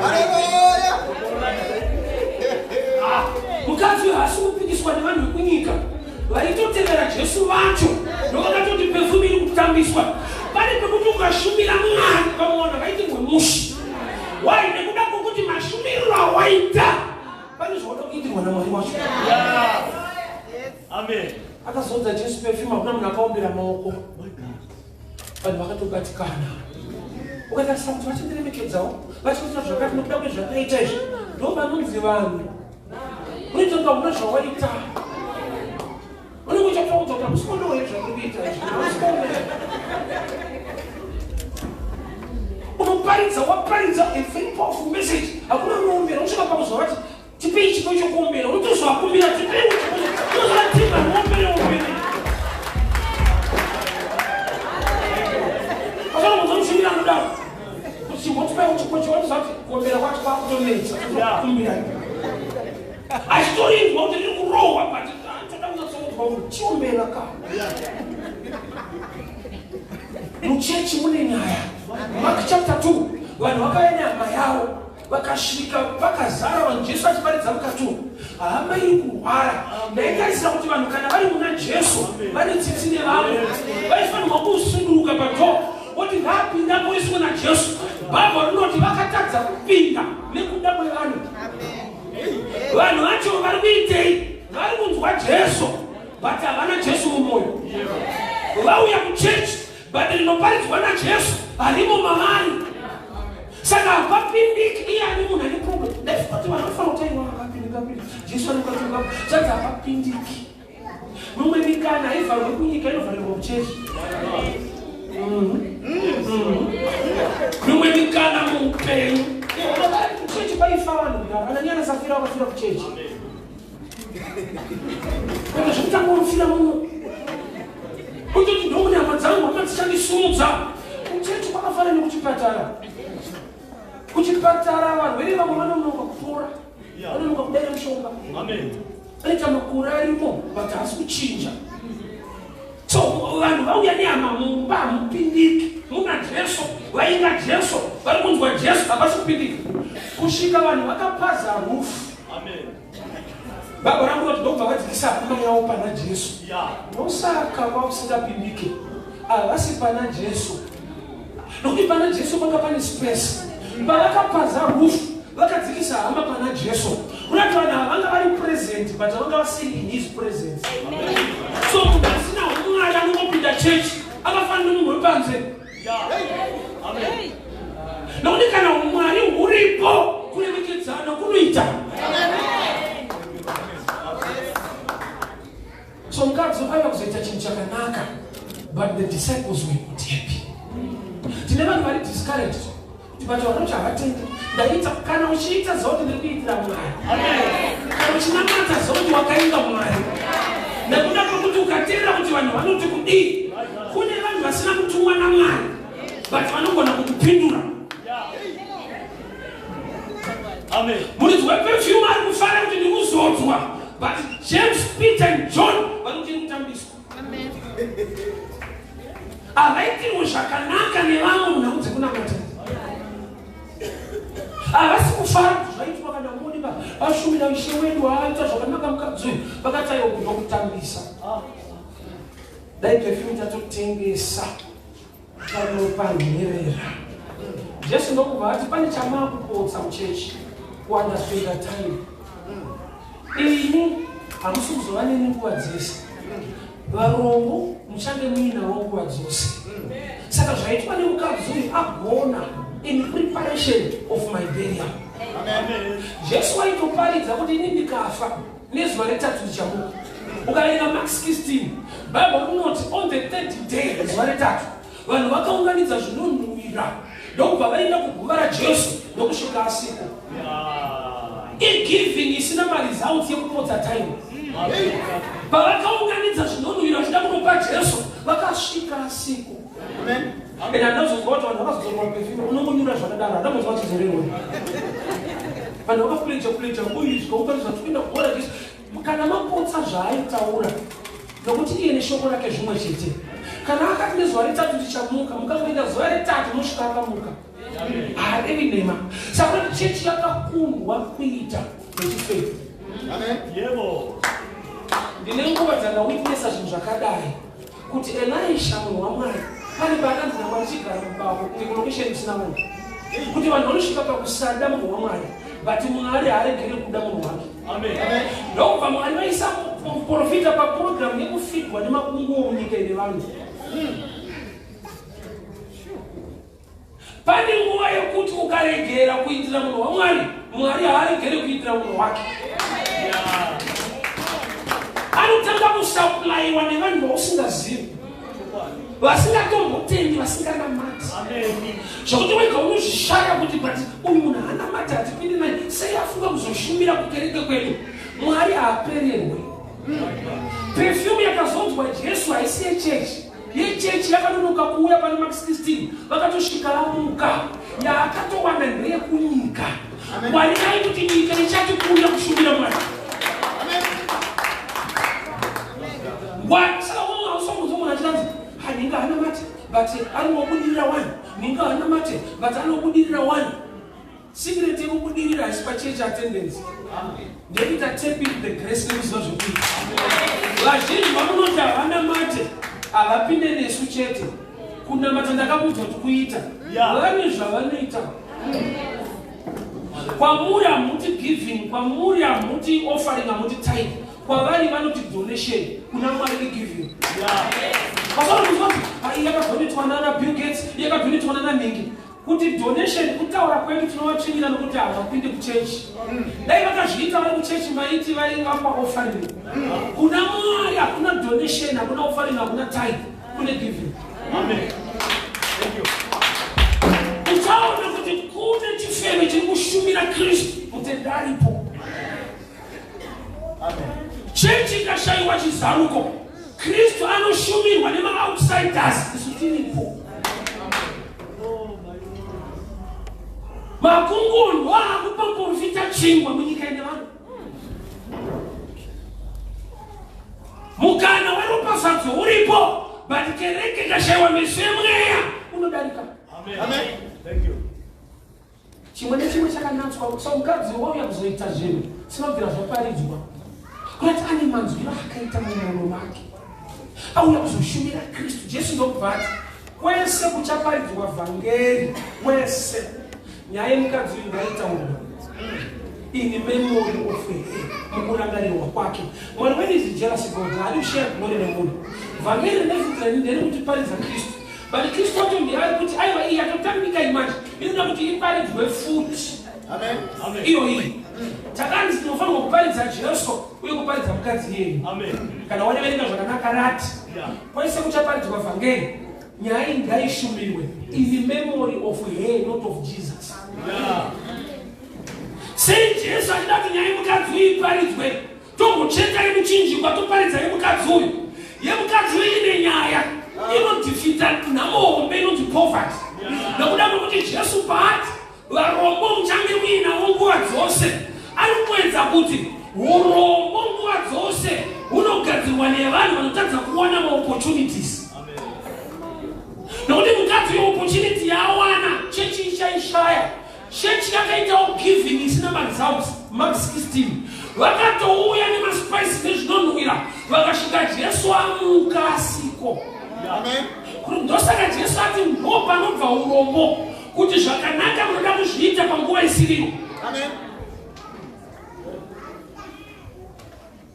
Hallelujah. Mukadzi uyu haasi kupikiswa nevanhu vekunyika. Vaitotevera Jesu vacho ndovakatoti perfume iri kutambiswa. Pane pekuti ukashumira Mwari vamwe vanhu havaitirwe mushe. Why? Nekuda kwokuti mashumiriro awaita pane zvawada kuitirwa naMwari wacho. Amen. Akazodza Jesu perfume hakuna munhu akaombera maoko. Vanhu vakatobatikana. Ukatarisa kuti vachindiremekedzawo vachikuita zvakati nokuda kwezvakaita izvi ndo vanonzi vanhu. Unoita kunge hauna zvawaita. Unenge uchatoudza kuti hamusi kuonawo here zvandiri kuita izvi. Hamusi kuona here? Unoparidza waparidza a very powerful message. Hakuna unoombera usvika pakuzwa vati tipei chipo chokuombera unotozovakumbira tipei chipo unozovatima muombere ombere. Asana mushumira anodaro. Kuti chimbotipai chipo chawanoziva kuti kuombera kwacho kwakutonetsa. Kumbira. Achitorinzwa kuti riri kurohwa but toda kunyatsonzwa kuti chiombera ka. Muchechi mune nyaya. Mark chapter 2 vanhu vakauya nehama yavo vakasvika vakazara vanhu Jesu achiparidza mukati umu. Hama iri kurwara. Ndaitarisira kuti vanhu kana vari muna Jesu vane tsitsi nevamwe vaifanirwa kusunduruka padhoo voti ngaapinda aporeswe naJesu. Bhaibheri rinoti vakatadza kupinda nekuda kwevanhu. Vanhu vacho vari kuitei? Vari kunzwa Jesu but havana Jesu mumwoyo. Vauya kuchechi but rinoparidzwa naJesu harimo mavari. Saka hapapindiki. Iye ani munhu ane problem. Ndaifungoti vanhu vanofanira kuti aiwa akapindika pindika. Jesu anokatuka. Zvanzi hapapindiki. Mumwe mikana haivharwe kunyika inovharirwa kuchechi. Mumwe mikana muupenyu. Kuchechi kwaifa vanhu kudhara. Anania naSafira vakafira kuchechi. Kwete zvekutanga unofira muno. Kutoti ndomune hama dzangu hama dzichandisumudza. Kuchechi kwakafanana nekuchipatara. Kuchipatara varwere vamwe vanonoka kupora. Vanonoka kudaira mushonga. Amen. Anoita makore arimo but haasi kuchinja. So vanhu vauya nehama mumba hamupindiki. Muna Jesu, vainga Jesu, vari kunzwa Jesu havasi kupindika. Kusvika vanhu vakapaza rufu. Amen. Baba rangu vati ndobva vadzikisa hama yavo pana Jesu. Yeah. Ndosaka vausingapindike. Havasi pana Jesu. Nokuti pana Jesu panga pane space. Pavakapaza rufu vakadzikisa hama pana Jesu. Kurati vanhu ava vanga vari present but vanga vasiri in his presence. So munhu asina humwari anongopinda church akafanana nemunhu wepanze. Yeah. Amen. Nokuti kana humwari huripo kuremekedzana kunoita. So mukadzi aiva kuzoita chinhu chakanaka but the disciples were not happy. Tine vanhu vari discouraged kuti but vanoti havatendi. Ndaita kana uchiita ziva kuti ndiri kuitira Mwari. Kana uchinamata ziva kuti wakainga Mwari. Nekuda kwekuti ukateerera kuti vanhu vanoti kudii, kune vanhu vasina kutumwa naMwari but vanogona kukupindura. Amen. Muridzi weperfume ari kufara kuti ndiri kuzodzwa but James, Peter and John vari kuti iri kutambiswa. Havaitirwe zvakanaka nevamwe munhau dzekunamata. Havasi kufara kuti zvaitwa kana moni vashumira ishe wedu aita zvakanaka mukadzi uyu vakati aiwa kubva kutambisa. Dai perfume tatotengesa panopa nherera. Jesu ndokubva ati pane chamakupotsa muchechi kuunderspenda time. Ini hamusi kuzova neni nguva dzese. Varombo muchange muinavo nguva dzose. Saka zvaitwa nemukadzi uyu agona in preparation of my burial. Amen. Jesu aitoparidza kuti ini ndikafa nezuva retatu ndichamuka. Ukaverenga Mark 16, Bible rinoti on the third day, zuva retatu, vanhu vakaunganidza zvinonhuwira ndokubva vaenda kuguva raJesu ndokusvika asiko. Igiving isina maresults yekupotsa time. Pavakaunganidza zvinonhuwira vachida kunopa Jesu, vakasvika asiko. And handazonzwa kuti vanhu vakazozorwa perfume, unongonyura zvakadaro, handambonzwa vachizorerwa. Vanhu vakafuleja fuleja uizwa ukarizwa tikuenda kuguva raJesu. Kana mapotsa zvaaitaura, nokuti iye neshoko rake zvimwe chete. Kana akati nezuva retatu ndichamuka, mukangoenda zuva retatu mosvika akamuka. Haarevi nhema. Saka kuti chechi yakakundwa kuita nechifefe. Yebo. Ndine nguva dzandawitnessa zvinhu zvakadai kuti Elisha munhu waMwari pane paakanzi naMwari chigara mubako kunge kulokesheni kusina munhu, kuti vanhu vanosvika pakusada munhu waMwari, but Mwari haaregere kuda munhu wake. Ndokubva Mwari vaisa muprofita paprogramu yekufidwa nemakunguo munyika ine vanhu. Pane nguva yekuti ukaregera kuitira munhu waMwari, Mwari haaregere kuitira munhu wake. Anotanga kusaplaiwa nevanhu vausingazivi, vasingatombotendi, vasinganamati, zvekuti wega unozvishaya kuti but uyu munhu haanamati, hatipindi naye, sei afunga kuzoshumira kukereke kwedu? Mwari haapererwe. Perfume yakazonzwa Jesu haisi yechechi. Yechechi yakanonoka kuuya pane Mark 16, vakatosvika vamuka. Yaakatowana ndeyekunyika. Ngwarirai kuti nyika ichatikunda kushumira Mwari. Saka umwe hausongonzwa munhu achitanzi haninga haanamate but anobudirira wani, ninga haanamate but anobudirira wani. Secret yekubudirira haisi pachurch attendance, ndeyekuita tap into the grace nekuziva zvekuita. Vazhinji vamunoti havana mate havapinde nesu chete. Kunamata ndakakuudza kuti kuita vane zvavanoita. Kwamuri hamuti giving, kwamuri hamuti offering, hamuti tithe, kwavari vanoti donation, kuna Mwari igiving. Vasanokuzwa kuti hai yakadonetwa nana Bill Gates, yakadonetwa nana Ningi. Kuti donation kutaura kwedu tinovatsvinyira nokuti havapinde kuchechi. Dai vakazviita vari kuchechi maiti vaivapa offering. Kuna Mwari hakuna donation, hakuna offering, hakuna tithe, kune giving. Amen. Thank you. Uchaona kuti kune chifeve chiri kushumira Kristu mutende aripo. Chechi ikashayiwa chizaruko, Kristu anoshumirwa nemaoutsiders, isu tiripo. Makungunhu aakupa muprofita chingwa munyika ine vanhu. Mukana weropafadzo uripo, but kereke ikashayiwa meso emweya unodarika. Amen. Thank you. Chimwe nechimwe chakanatswa. So mukadzi wauya kuzoita zvinhu sinobvira zvaparidzwa, kurati ane manzwiro akaita mumwoyo make, auya kuzoshumira Kristu Jesu. Ndokubva ati kwese kuchaparidzwa vhangeri, kwese nyaya yemukadzi uyu ngaitaurwa in memory of her, mukurangarirwa kwake. Mwari wedu is jealous God, haadi kushare glory nemunhu. Vhangeri rinefukira nderekuti paridza Kristu, but Kristu wacho ndiye ari kuti aiwa, iyi yatotambika imanje inoda kuti iparidzwe futi. Iyo iyi takanzi tinofanirwa kuparidza Jesu uye kuparidza mukadzi iyeyu. Kana waneverenga zvakanaka rati kwese kuchaparidzwa vhangeri, nyaya iyi ngaishumirwe in memory of her, not of Jesus. Sei Jesu achida kuti nyaya yemukadzi uyu iparidzwe? Tombocheka yemuchinjikwa, toparidza yemukadzi uyu. Yemukadzi uyu ine nyaya inodhifita nhamo hombe inonzi poverty, nekuda kwekuti Jesu paati varombo muchange muinawo nguva dzose, ari kuedza kuti urombo nguva dzose hunogadzirwa nevanhu vanotadza kuwana maopportunities, nokuti mukadzi uyu opportunity yaawana chechi ichaishaya. Chechi yakaitawo giving isina maresults. Mark 16, vakatouya nemaspice nezvinonhuwira, vakasvika Jesu amuka asiko. Ndosaka Jesu ati ndo panobva urombo, kuti zvakanaka munoda kuzviita panguva isiriyo.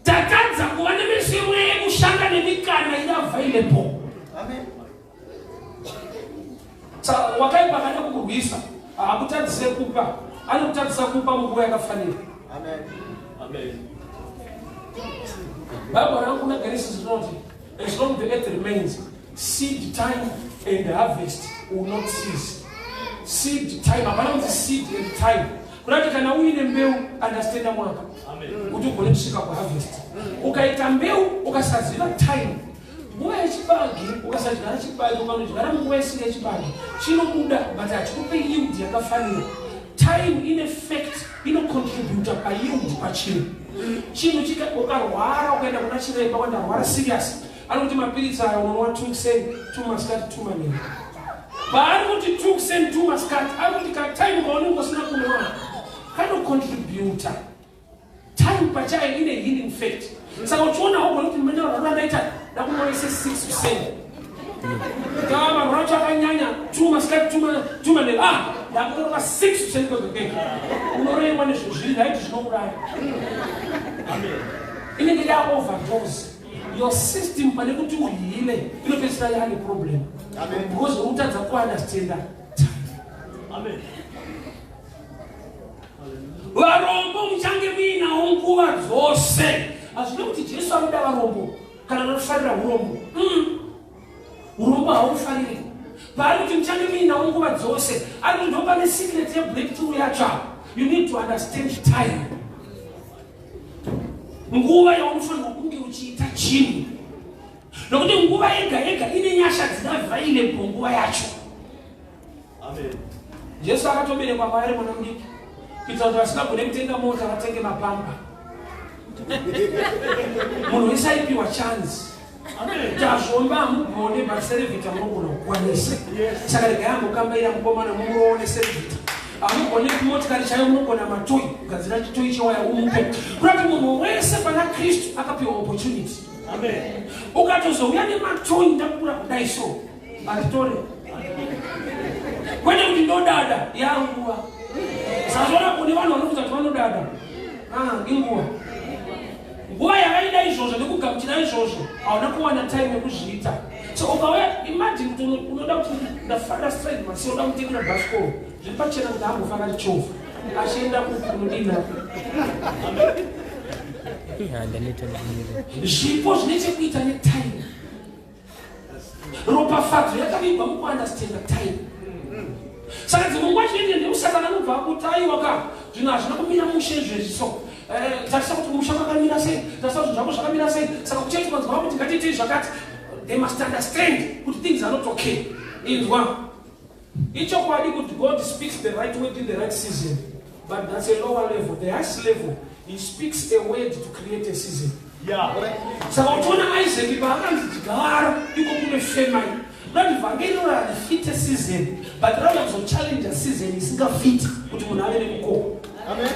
Tatadza kuva nemeso emweya yekushanda nemikana iri available. Wakaipa akada kukurwisa haakutadzise kupa, anokutadzisa kupa munguva yakafanira. Bible rangu kuna Genesis rinoti, as long the earth remains, seed time and harvest will not cease. Seed time, hapana kunzi seed and time. Kunati kana uine mbeu, understanda mwaka kuti ugone kusvika kuharvest. Ukaita mbeu ukasaziva time, nguva yechibage, ukasadyara chibage, ukanodyara munguva isiri yechibage, chinobuda but hachikupe yield yakafanira. Time ine fact inocontributa payield pachinhu. Chinhu ukarwara ukaenda kuna chiremba, wandarwara serious, ari kuti mapiritsi aya unonwa 2 kuseni, 2 masikati, 2 manheru. Paari kuti 2 kuseni, 2 masikati, ari kuti katime kaunenge usina kunwa kanocontributa. Time pachayo ine healing fact. Saka uchiona hogona kuti mene ndaita ndakunoise 6%. Tava racho akanyanya 2 masikati 2 manheru. Ah, ndakunorova 6% kwegeke. Unorengwa nezvinhu zviri right zvinouraya. Inenge ya overdose. Your system pane kuti uheale inopedzisira yaane problem. Because urikutadza kuunderstanda time. Amen. Varombo muchange muinawo nguva dzose. Hazvina kuti Jesu anoda varombo kana anofarira urombo. Urombo haufariri. Paari kuti muchange muinawo nguva dzose, ari kuti ndopane secret yebreakthrough yacho. You need to understand time. Nguva yaunofanirwa kunge uchiita chinhu. Nokuti nguva yega yega ine nyasha dziri available nguva yacho. Amen. Jesu akatoberekwa kwaari mwana mudiki kuitira kuti vasingagone kutenga mota vatenge mapamba. Munhu wese aipiwa chance. Tazvomba hamugone but Cerevita munogona kukwanisa. Saka regai ambokambaira mukomana mumuroone Cerevita. Hamugone motikari chaiyo munogona matoyi kugadzira chitoyi chewaya umupe. Kurati munhu wese pana Kristu akapiwa opportunity. Amen. Ukatozouya nematoyi ndakura kudai so. Atitore. Kwete kuti ndodada yanguva. Sazvona kune vanhu vanokuudza kuti vanodada. Ah, inguva. Nguva yavaida izvozvo nekugamuchira izvozvo hauna kuwana time yekuzviita. So ukauya imagine kuti unoda kuti ndafarira stride masi unoda kutengera bhasikoro. Zviri pachena kuti ambofa akachovha. Achienda kunodina. Zvipo zvine chekuita netime. Ropafadzo yakavigwa mukuunderstanda time. Saka dzimwe nguva chinoita ndekusatana anobva akuti aiwa ka zvinhu hazvina kumira mushe izvezvi so. Tarisa kuti musha makamira sei, tarisa kuti zvako zvakamira sei. Saka kuchechi manzwa kuti ngatiitei zvakati. They must understand kuti things are not okay. Inzwa. Ichokwadi kuti God speaks the right word in the right season. But that's a lower level. The highest level, he speaks a word to create a season. Yeah. Saka uchiona Isaac paakanzi gara iko kune famine. Not vhangeri rarifite season, but rauya kuzochallenge season isingafiti kuti munhu ave nemukoho. Amen.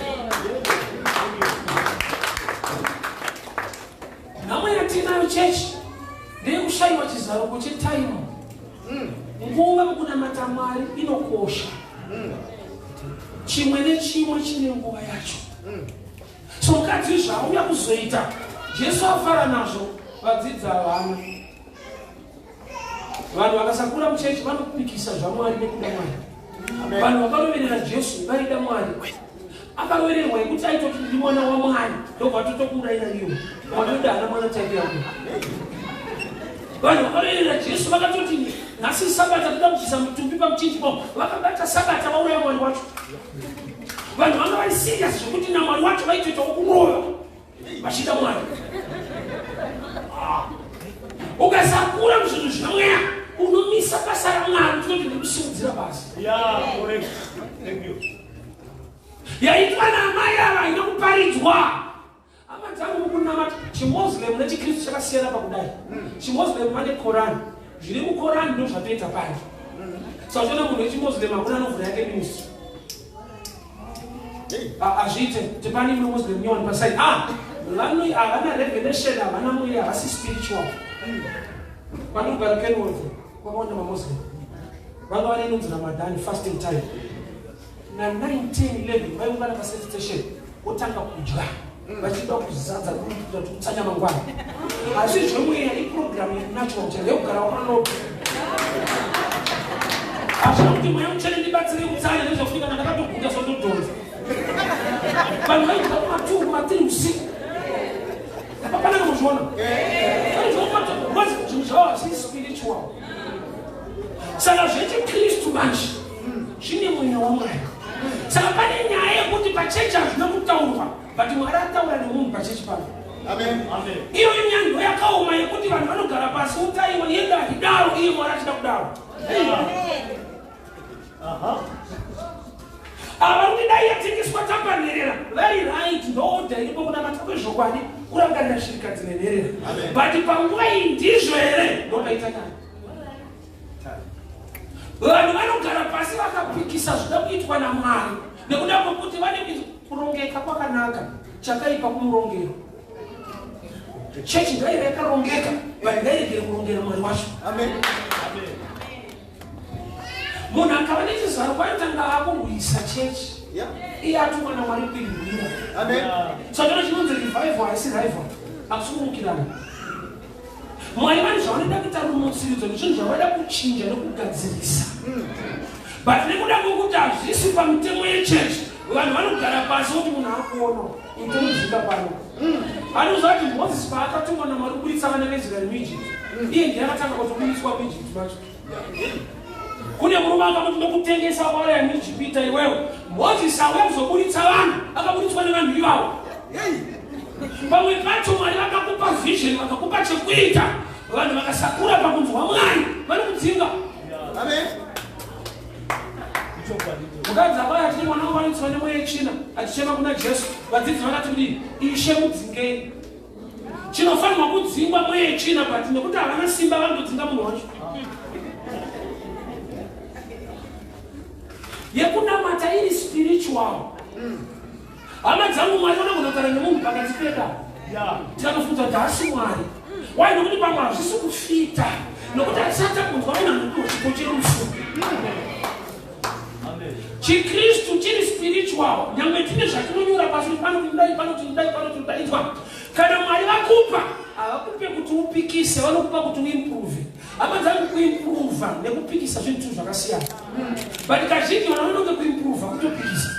Nhamo yatinayo chechi ndeyekushaiwa chizaruko chetime. Nguva mukunamata Mwari inokosha. Chimwe nechimwe chine nguva yacho. So mukadzi zvauya kuzoita Jesu afara nazvo, vadzidzi havana. Vanhu vakasakura muchechi vanopikisa zvaMwari nekuda Mwari. Vanhu vakaroverera Jesu vaida Mwari. Akarovererwa yekuti aitoti ndiri mwana waMwari ndobva totokuurayira iyo. Mwari wedu haana mwana type yako. Vanhu vakaroverera Jesu vakatoti nhasi Sabata toda kubvisa mutumbi pamuchinjikwa. Vakabata Sabata vauraya Mwari wacho. Vanhu vanga vari serious zvekuti naMwari wacho vaitoitawo kurova vachida Mwari. Ukasakura muzvinhu zvemweya unomisa basa raMwari tinoti ndikusimudzira basa. Yeah, correct. Thank you. Yaitwa naamai ava haina kuparidzwa. Hama dzangu mukunamata chiMoslem nechiKristu chakasiyana pakudai. ChiMoslem vane Koran. Zviri muKoran ndo zvatoita pano. Saka uchiona munhu wechiMoslem hakuna anovhura yake ministry. Hazviite kuti pane imwe Muslim nyowani paside. Vanhu havana revelation, havana mweya, havasi spiritual. Vanogara Kenworth kwakawanda maMuslim. Vanga vane inonzi Ramadan fasting time. Na 9, 10, 11 vaiungana paservice station votanga kudya vachida kuzadza kuitira kuti kutsanya mangwana. Asi zvemweya iprogram yenatural chaiyo yekugara wakanoka. Hazvina kuti mweya mutsvene ndibatsire kutsanya nezvekuti kana ndakatoguta sondodhonza. Vanhu vaidya kuma 2 kuma 3 usiku. Hapana kuzviona. Because zvinhu zvavo hazvisi spiritual. Saka zvechiKristu manje zvine mweya waMwari. Saka pane nyaya yekuti pachechi hazvina kutaurwa, but Mwari ataura nemunhu pachechi pano. Amen. Amen. Iyo inyaya ndo yakaoma yekuti vanhu vanogara pasi utaiwa yega haidaro iye Mwari achida kudaro. Ava kuti dai yatengeswa tapanherera vari right ndoodha iripo kunamata kwezvokwadi kurangarira shirikadzi nenherera. But panguva iyi ndizvo here ndopaita nyaya. Vanhu vanogara pasi vakapikisa zvida kuitwa naMwari nekuda kwekuti vane kurongeka kwakanaka, chakaipa kumurongero. Chechi ngaive yakarongeka, vanhu ngairegere kurongera Mwari wacho. Munhu akava nechizaro kwaitanga akurwisa chechi. Iye atumwa naMwari kuirwira. Saka chino chinonzi revival haisi rival, hakusi kumukirana. Mwari vane zvavanoda kuita rumutsiridzo nezvinhu zvavanoda kuchinja nekugadzirisa. But nekuda kwekuti hazvisi pamitemo yechechi, vanhu vanogara pasi voti munhu akuona utomudzika pano. Anoziva kuti Moses paakatumwa naMwari kuburitsa vana veIsraeri muEgypt, iye ndiye akatanga kutoburitswa muEgypt macho. Kune murume akamuti ndokutengesa wakauraya muIjipita iwewe. Moses auya kuzoburitsa vanhu, akaburitswa nevanhu ivavo. Pamwe pacho Mwari vakakupa vision, vakakupa chekuita, vanhu vakasakura pakunzwa Mwari vanokudzinga. Amen. Mukadzi akauya achiti mwana wangu anotswa nemweya yetsvina achichema kuna Jesu. Vadzidzi vakati kudii? Ishe mudzingei. Chinofanirwa kudzingwa mweya yetsvina, but nekuti havana simba vanodzinga munhu wacho. Yekunamata iri spiritual. Hama dzangu, Mwari vanogona kutaura nemunhu pakati peda. Tikatofunza kuti haasi Mwari. Why? Nokuti pamwe hazvisi kufita. Nokuti hatisati takunzwa munhu anopiwa chipo cherufu. ChiKristu chiri spiritual. Nyangwe tine zvatinonyora pasi kuti pano tinodai, pano tinodai, pano tinodai. Inzwa. Kana Mwari vakupa, havakupe kuti upikise, vanokupa kuti uimprove. Hama dzangu, kuimprova nekupikisa zvinhu two zvakasiyana. But kazhinji vanhu vanonge kuimprova kutopikisa.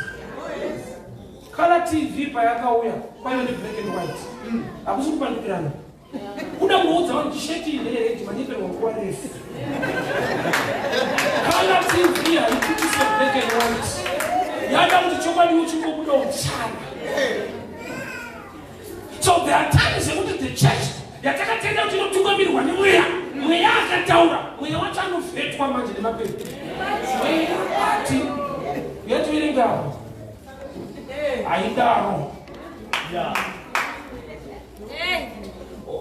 Color TV payakauya kwaive neblack and white. Hakusi kupandukirana. Kuda kuudza vanhu kuti sheti iyi ndeyeredi, manyeperwa nguva refu. Color TV haipikise black and white. Yada kuti chokwadi uchingobuda uchana. So there are times yekuti the church yatakatenda kuti inotungamirirwa nemweya, mweya akataura, mweya wacho anovhetwa manje nemapepa. Mweya ati yativerenga apo haidaro.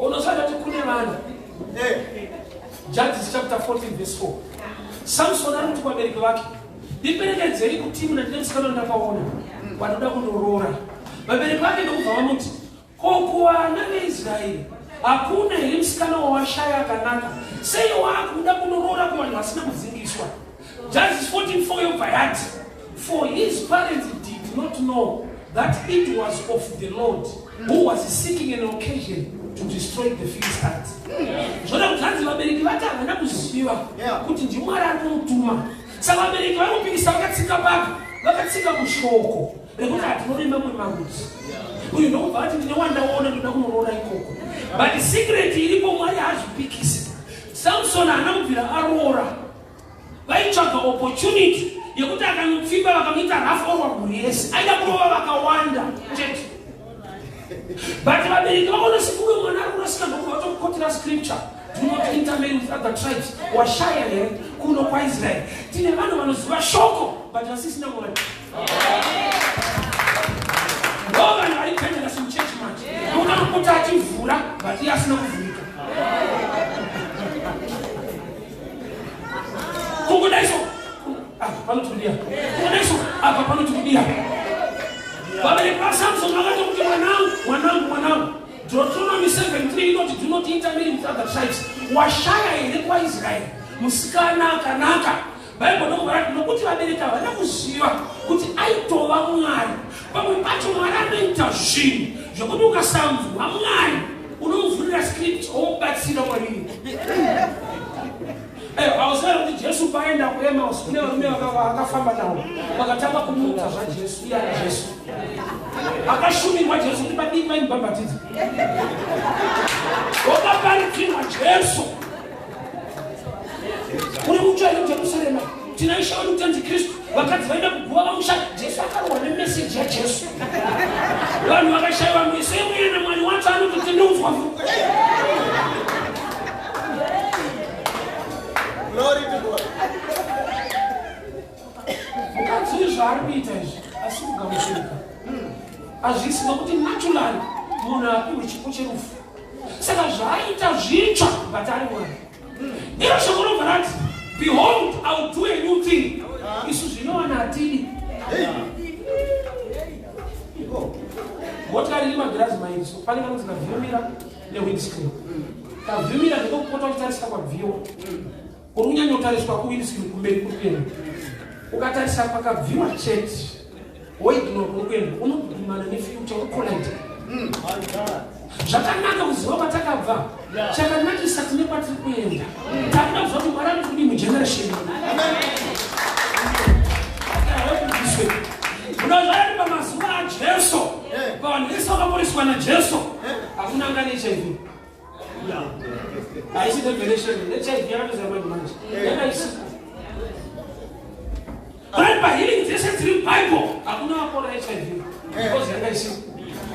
Unosada kuti kune vanhu. Judges chapter 14 verse 4. Samson ari kuti kuvabereki vake, ndiperekedzei kuTimna, ndine musikana wandakaona wanoda kundoroora. Vabereki vake ndokubva vamuti, ko kuvana veIsraeri hakuna here musikana wawashaya akanaka? Sei waakuda kundoroora kuvanhu vasina kudzingiswa? Judges 14:4 yobva yati, for his parents did not know that it was of the Lord who was seeking an occasion to destroy the Philistines. Zvoda kuti hanzi vabereki vati havana kuziva kuti ndiMwari ari kumutuma. Saka vabereki vari kupikisa vakatsika papi? Vakatsika mushoko rekuti hatinori mamwe marudzi. Uyu ndokubva ati ndine wandaona ndoda kunoroora ikoko. But secret iripo, Mwari haazvipikisi. Samson haana kubvira aroora. Vaitsvaga opportunity yekuti akanopfimba vakamuita rafu orwa mhuri yese. Aida kurova vakawanda chete. But vabereki vakaona sekuve mwana ari kurasika ndokubva vatomukotera scripture. Do not intermarry with other tribes. Washaya here kuno kwaIsraeri? Tine vanhu vanoziva shoko but vasisina Mwari. Ndo vanhu vari dangerous muchechi manje. Nokuti anopota achivhura but iye asina kuvhurika. Kungodaiso apa panoti kudiya. Kungodaiso apa panoti kudiya. Vabereki vaSamson vakatokuti mwanangu, mwanangu, mwanangu. Deuteronomy 7:3 inoti do not intermarry with other tribes. Washaya here kwaIsraeri musikana akanaka? Bible ndokubva rati nokuti vabereki havana kuziva kuti aitova Mwari. Pamwe pacho Mwari anoita zvinhu zvekuti ukasanzwa Mwari unomuvhurira script omubatsira Mwari. Hauziva kuti Jesu paenda kuEmaus kune varume vakafamba navo vakatanga kumuudza zvaJesu, iye ari Jesu. Akashumirwa Jesu kuti padii vaimubhabhatidza. Wakaparidzirwa Jesu. Kune mutsva yeJerusarema tina Ishe wedu Tenzi Kristu. Vakadzi vaenda kuguva vamusha, Jesu akarohwa nemeseji yaJesu. Vanhu vakashaiwa meso emweya naMwari wacho anototendeudzwa. Glory to God. Mukadzi uyu zvaari kuita izvi asi kugamuchirika hazvisi, nokuti naturally munhu apiwe chipo cherufu, saka zvaaita zvitsva, but ari Mwari. Iro shoko robva rati, behold, I will do a new thing. Isu zvinowana hatidi. Motikari iri magirazi mairi, so pane kanonzi kavhiyomira Newindscreen kavhimira ndekokupota uchitarisa kwabviwa, uri kunyanya kutariswa kuwindscreen kumberi kuri kuenda. Ukatarisa kwakabviwa chete, woignore kuri kuenda, unogumana nefuture, ucollide. Zvakanaka kuziva kwatakabva. Chakanakisa, tine kwatiri kuenda. Takuda kuziva kuti Mwari anoti kudii mugeneration. Unozvarari pamazuva aJesu, pavanhu vese vakaporeswa naJesu, hakuna anga neHIV. Haisi revelation, neHIV yakatoziva manje manje, yanga isiko. Right, pahealing dzese dziri muBible, hakuna vakora HIV because yanga isiko.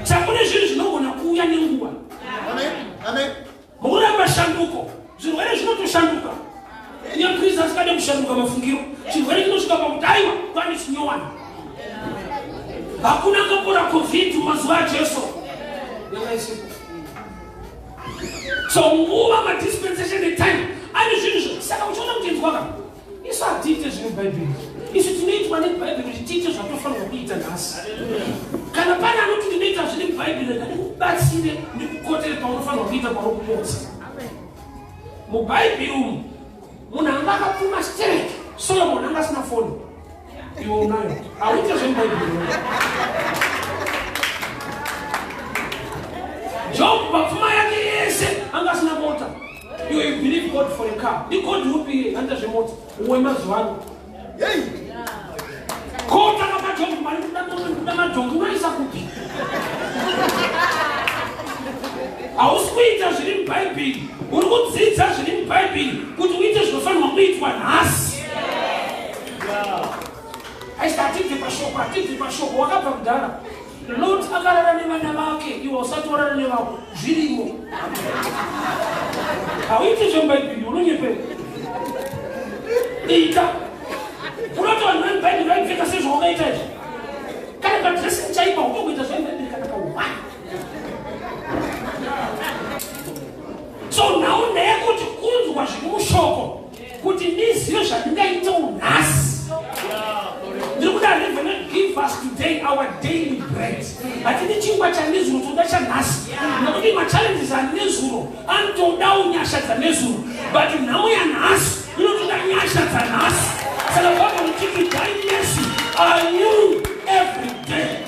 Saka kune zvinhu zvinogona kuuya nenguva. Amen. Amen. Mukuramba shanduko, zvirwere zvinotoshanduka. Nyakristu asingade kushanduka mafungiro, chirwere chinosvika pakuti aiwa, kwane chinyowani. Hakuna ngapora COVID mazuva aJesu, yanga isiko. So nguva, madispensation etime ane zvinhu. Saka uchiona kuti nzwaka, isu hatiite zviri mubhaibheri. Isu tinoitwa nebhaibheri kuti tiite zvatofanirwa kuita nhasi. Kana pane anoti ndinoita zviri mubhaibheri, rega ndikubatsire, ndikukotere paunofanirwa kuita, pauri kupotsa. Mubhaibheri umu, munhu anga akapfuma sterek, Solomon, anga asina foni. Iwe unayo, hauite zvemubhaibheri. Job, papfuma yake yese, anga asina mota. Iwe you believe God for a car. NdiGod upi anoita zvemota wemazuva ano? Hey. Kota kapajob mari, kuda mombe, kuda madhongi, unoisa kupi? Hausi kuita zviri mubhaibheri. Uri kudzidza zviri mubhaibheri kuti uite zvinofanirwa kuitwa nhasi. Aisi hatibvi pashoko, hatibvi pashoko. Wakabva kudhara. Lot akarara nevana vake, iwe usati warara nevako. Zvirimo. Hauiti zvemubhaibheri, unonyepera. Ita unoti vanhu vemubhaibheri vaipfeka sezvawakaita izvi. Kana padressing chaipa, utongoita zvemubhaibheri kana paone. So nhau ndeyekuti kunzwa zviri mushoko kuti ndizive zvandingaitawo nhasi. Ndiri kuda revelation. Give us today our daily bread. Hatidi chingwa chanezuro, toda chanhasi, nekuti machallenges anezuro anotodawo nyasha dzanezuro, but nhamo yanhasi inotoda nyasha dzanhasi. Saka Bhaibheri richiti, "Thy mercy are new every day."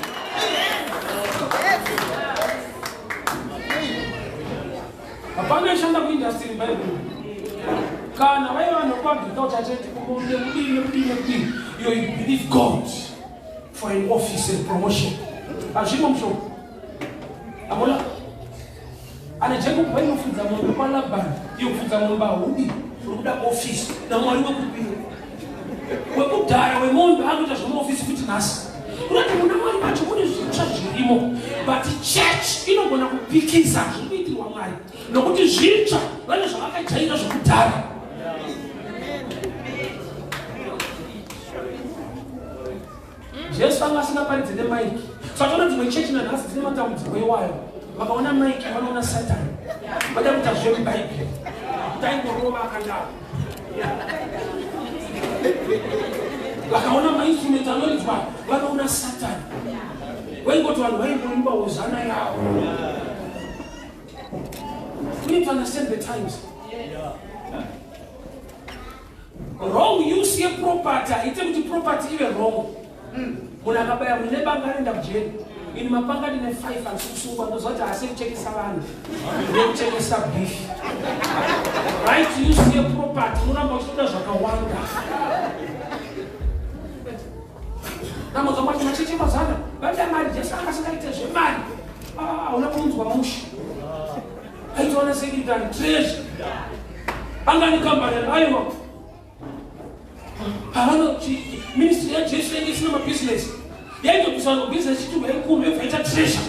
Hapana ishanda kuindustry mubhaibheri. Kana vaiva vanhu vekuagriculture chete, kumonde, kudii nekudii nekudii. You believe God for an office and promotion, hazvimo mushoko. Amona ana Jacob vainofudza mombe kwaLabhani. Iyo kufudza mombe haudi, uri kuda ofisi naMwari wekupira wekudhaya wemombe akuita zvemuofisi futi nhasi. Unoti muna Mwari macho mune zvitsva zvirimo, but church inogona kupikisa zviri kuitirwa Mwari nokuti zvitsva, vane zvavakajaira zvekudhara. Jesu anga asingaparidze nemaiki. Saka dzimwe chechi nanhasi dzine matambudziko iwayo. Vakaona maiki, vanoona Satani. Vada kuita zvemubhaibheri kuti aingorova akandaro. Vakaona mainstrument anoridzwa, vanoona Satani. Vaingoti vanhu vaingoimba hozana yavo. We need to understand the times. Wrong use yeproperty haite kuti property ive wrong. Munhu akabaya munhu nebanga anoenda kujeri. Ini mapanga ndine 5, handisi kusungwa. Ndoziva kuti haasi kuchekesa vanhu, ndekuchekesa beef. Right use yeproperty, unoramba uchitoda zvakawanda. Dambudziko kwacho, machechi mazana vaida mari. Jesu anga asingaite zvemari. Hauna kunzwa mushe. Aitoona secretary, treasure, anga nekambani. Aiwa, pavano ministry yaJesu yange isina mabhizinesi, yaindobvisa vanhu bhizinesi, chiturwa ikuru, yobva ita treasure.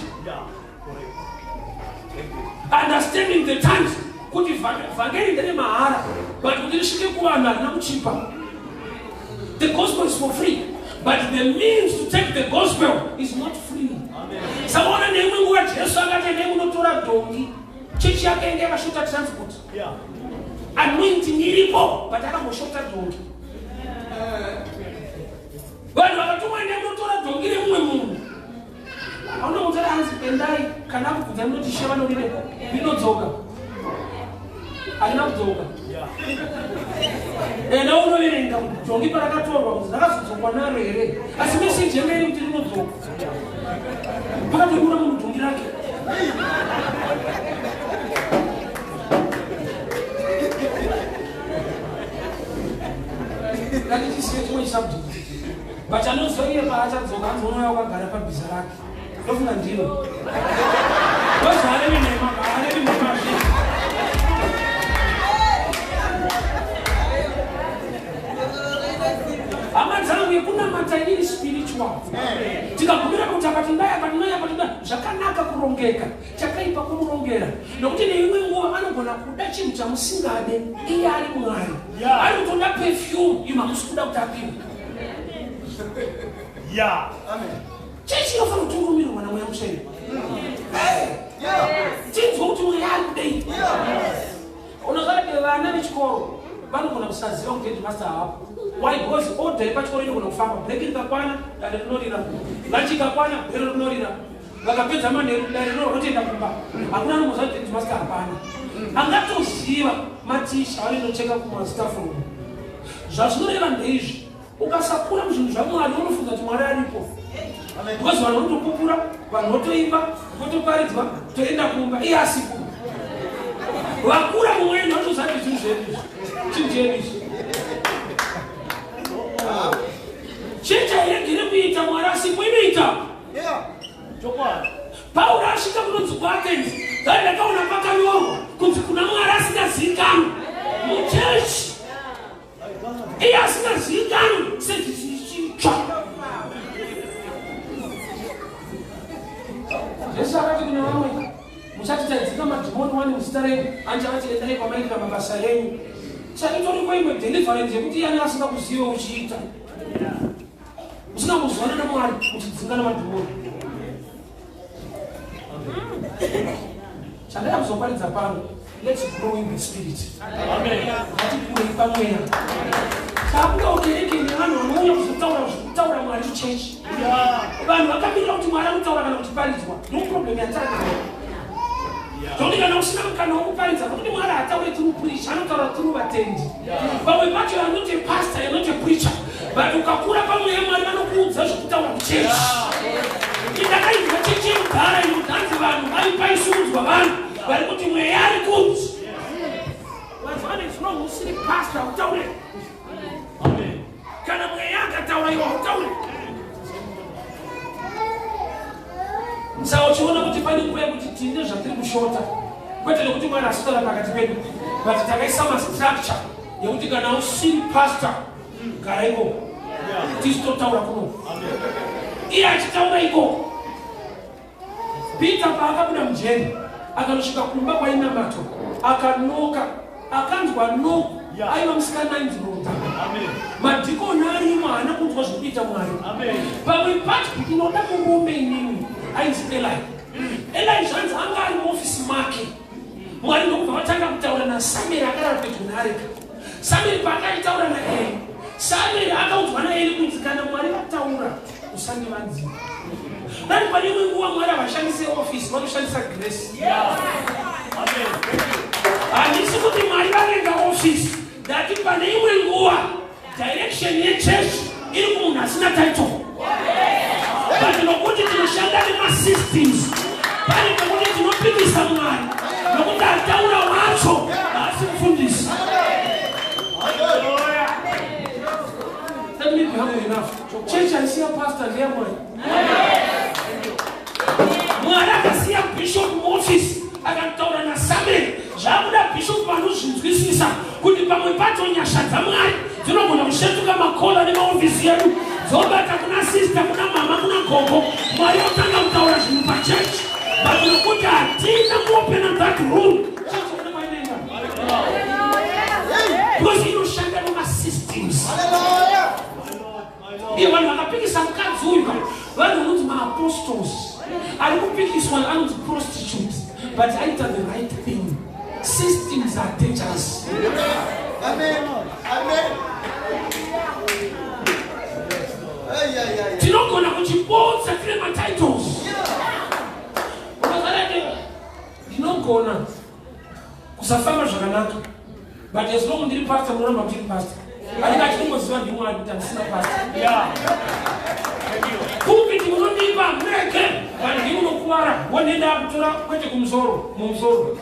Understanding the times, kuti vhangeri ndere mahara, but kuti risvike kuvanhu harina kuchipa. The gospel is for free, but the means to take the gospel is not free. Sakaona neimwe nguva Jesu akati, "Endai munotora dhongi." Chechi yake inge yakashota transport. Anointing iripo, but akamboshota dhongi. Vanhu vakatumwa, "Endai munotora dhongi remumwe munhu." Aunomutora, hanzi, "Endai." Kana akubvunza, ndinoti, "She vanorireko." Rinodzoka. Rinodzoka. Harina kudzoka. Enda unoverenga kuti dhongi parakatorwa kuti rakazodzokwa naro here. Asi meseji yanga iri kuti rinodzoka. Pakatonyura munhu dhongi rake. Ngatichisiye chimwe chisubject. But anoziva iye paachadzoka anzi unouya wakagara pabhiza rake. Ndofunga ndiro. Ndozvaarevi nhema, haarevi nhema zve. Hama dzangu yekunamata iri spiritual. Tikagumira kuti apa tindaya apa tindaya apa tindaya zvakanaka kurongeka. Chakaipa kumurongera. Nokuti neimwe nguva anogona kuda chinhu chamusingade iye ari Mwari. Ari kutoda perfume imi hamusi kuda kuti apiwe. Yeah. Chechi inofanira kutungamirwa naMweya Mutsvene. Tinzwe kuti Mweya ari kudei. Unoziva kuti vana vechikoro vanogona kusaziva kuti headmaster haapo. Why? Because order yepachikoro inogona kufamba. Break rikakwana, dare rinorira. Lunch ikakwana, bhero rinorira. Vakapedza manheru, dare rinorira votoenda kumba. Hakuna anombozva kuti headmaster hapana. Angatoziva maticha vanonocheka kumastaff room. Zvazvinoreva ndeizvi. Ukasakura muzvinhu zvaMwari unofunga kuti Mwari aripo. Because vanhu vanotopupura, vanhu votoimba, votoparidzwa, toenda kumba, iye asipo. Vakura mumweya vanotoziva kuti zvinhu zvedu izvi. Chinhu chedu izvi. Chechi hairegere kuita Mwari asipo, inoita. Pauro asvika kunonzi kuAthens, dai ndakaona pakanyorwa kunzi kuna Mwari asingazivikanwi muchechi. Iye asingazivikanwi sechitsva. Jesu akati kune vamwe, muchati taidzika madhimoni wani muzita renyu, andichakati endai kwamaitira mabasa enyu. Saka itoriko imwe deliverance yekuti iye anenge asingakuzive uchiita. Usina kuzwana naMwari uchidzinga namadhimoni. Chandada kuzoparidza pano, let's grow in the spirit. Ngatikurei pamweya. Takuda ukereke nevanhu vanouya kuzotaura zvekutaura Mwari kuchechi. Vanhu vakamirira kuti Mwari anotaura kana kuchiparidzwa. No problem yatanayo. Zvokuti kana usina mukana wekuparidza, nokuti Mwari haataure through preacher, anotaura through vatendi. Pamwe pacho you are not a pastor, you are not a preacher. But ukakura pamweya Mwari vanokuudza zvekutaura kuchechi. Ndakainzwa chechi yekudhara inodhanzi vanhu vari paisimudzwa vanhu vari kuti mweya ari kuti. Vanhu vane zvino usiri pastor utaure. Kana mweya akataura iwe hautaure. Saka uchiona kuti pane nguva yekuti tine zvatiri kushota, kwete nekuti Mwari asitaura pakati pedu, but takaisa mastructure yekuti kana usiri pastor gara ikoko, tisu totaura kuno, iye achitaura ikoko. Peter paakabuda mujeri akanosvika kumba kwainamatwa, akanoka, akanzwa knock, aiva musikana ainzi Rhoda. Madhikoni arimo haana kunzwa zvekuita Mwari. Pamwe pacho ndinoda murume inini ainzi Eli. Eli zvanzi anga ari muofisi make. Mwari ndokubva vatanga kutaura naSamueri akarara pedyo neareka. Samueri paakaitaura naEri, Samueri akaudzwa naEri kunzi kana Mwari vataura usandivanzira. Dani pane imwe nguva Mwari havashandise office, vanoshandisa grace. Handisi kuti Mwari vavenga office, ndati pane imwe nguva direction yechurch iri kumunhu asina title. But nokuti tinoshanda nemasystems, pane pekuti tinopikisa Mwari nokuti ataura wacho haasi mufundisi. Let me be humble enough. Church haisi yapastor, ndeyamwari. Mwari akasiya bishop muofisi akataura naSamueri. Zvakuda bishop vanozvinzwisisa kuti pamwe pacho nyasha dzaMwari dzinogona kusvetuka makola nemaofisi edu dzobata kuna sister, kuna mama, kuna gogo. Mwari otanga kutaura zvinhu pachechi, but nokuti hatina kuopena that room, chechi hakuna kwainoenda because inoshanda nemasystems. Iye vanhu vakapikisa mukadzi uyu vanhu vanonzi maapostles, ari kupikiswa anonzi prostitute, but aita the right thing. Systems are dangerous. Amen. Amen. Ay, ay, ay. Tinogona kuchipotsa tine matitles. Ndinogona Kusafamba zvakanaka. But as long ndiri pastor, munoramba muchiri pastor. Anenge achinongoziva ndiMwari kuti handisina pastor. Pulpit munondipa murege, but ndimi munokuvara. Wonenda kutora kwete kumusoro, mumusoro.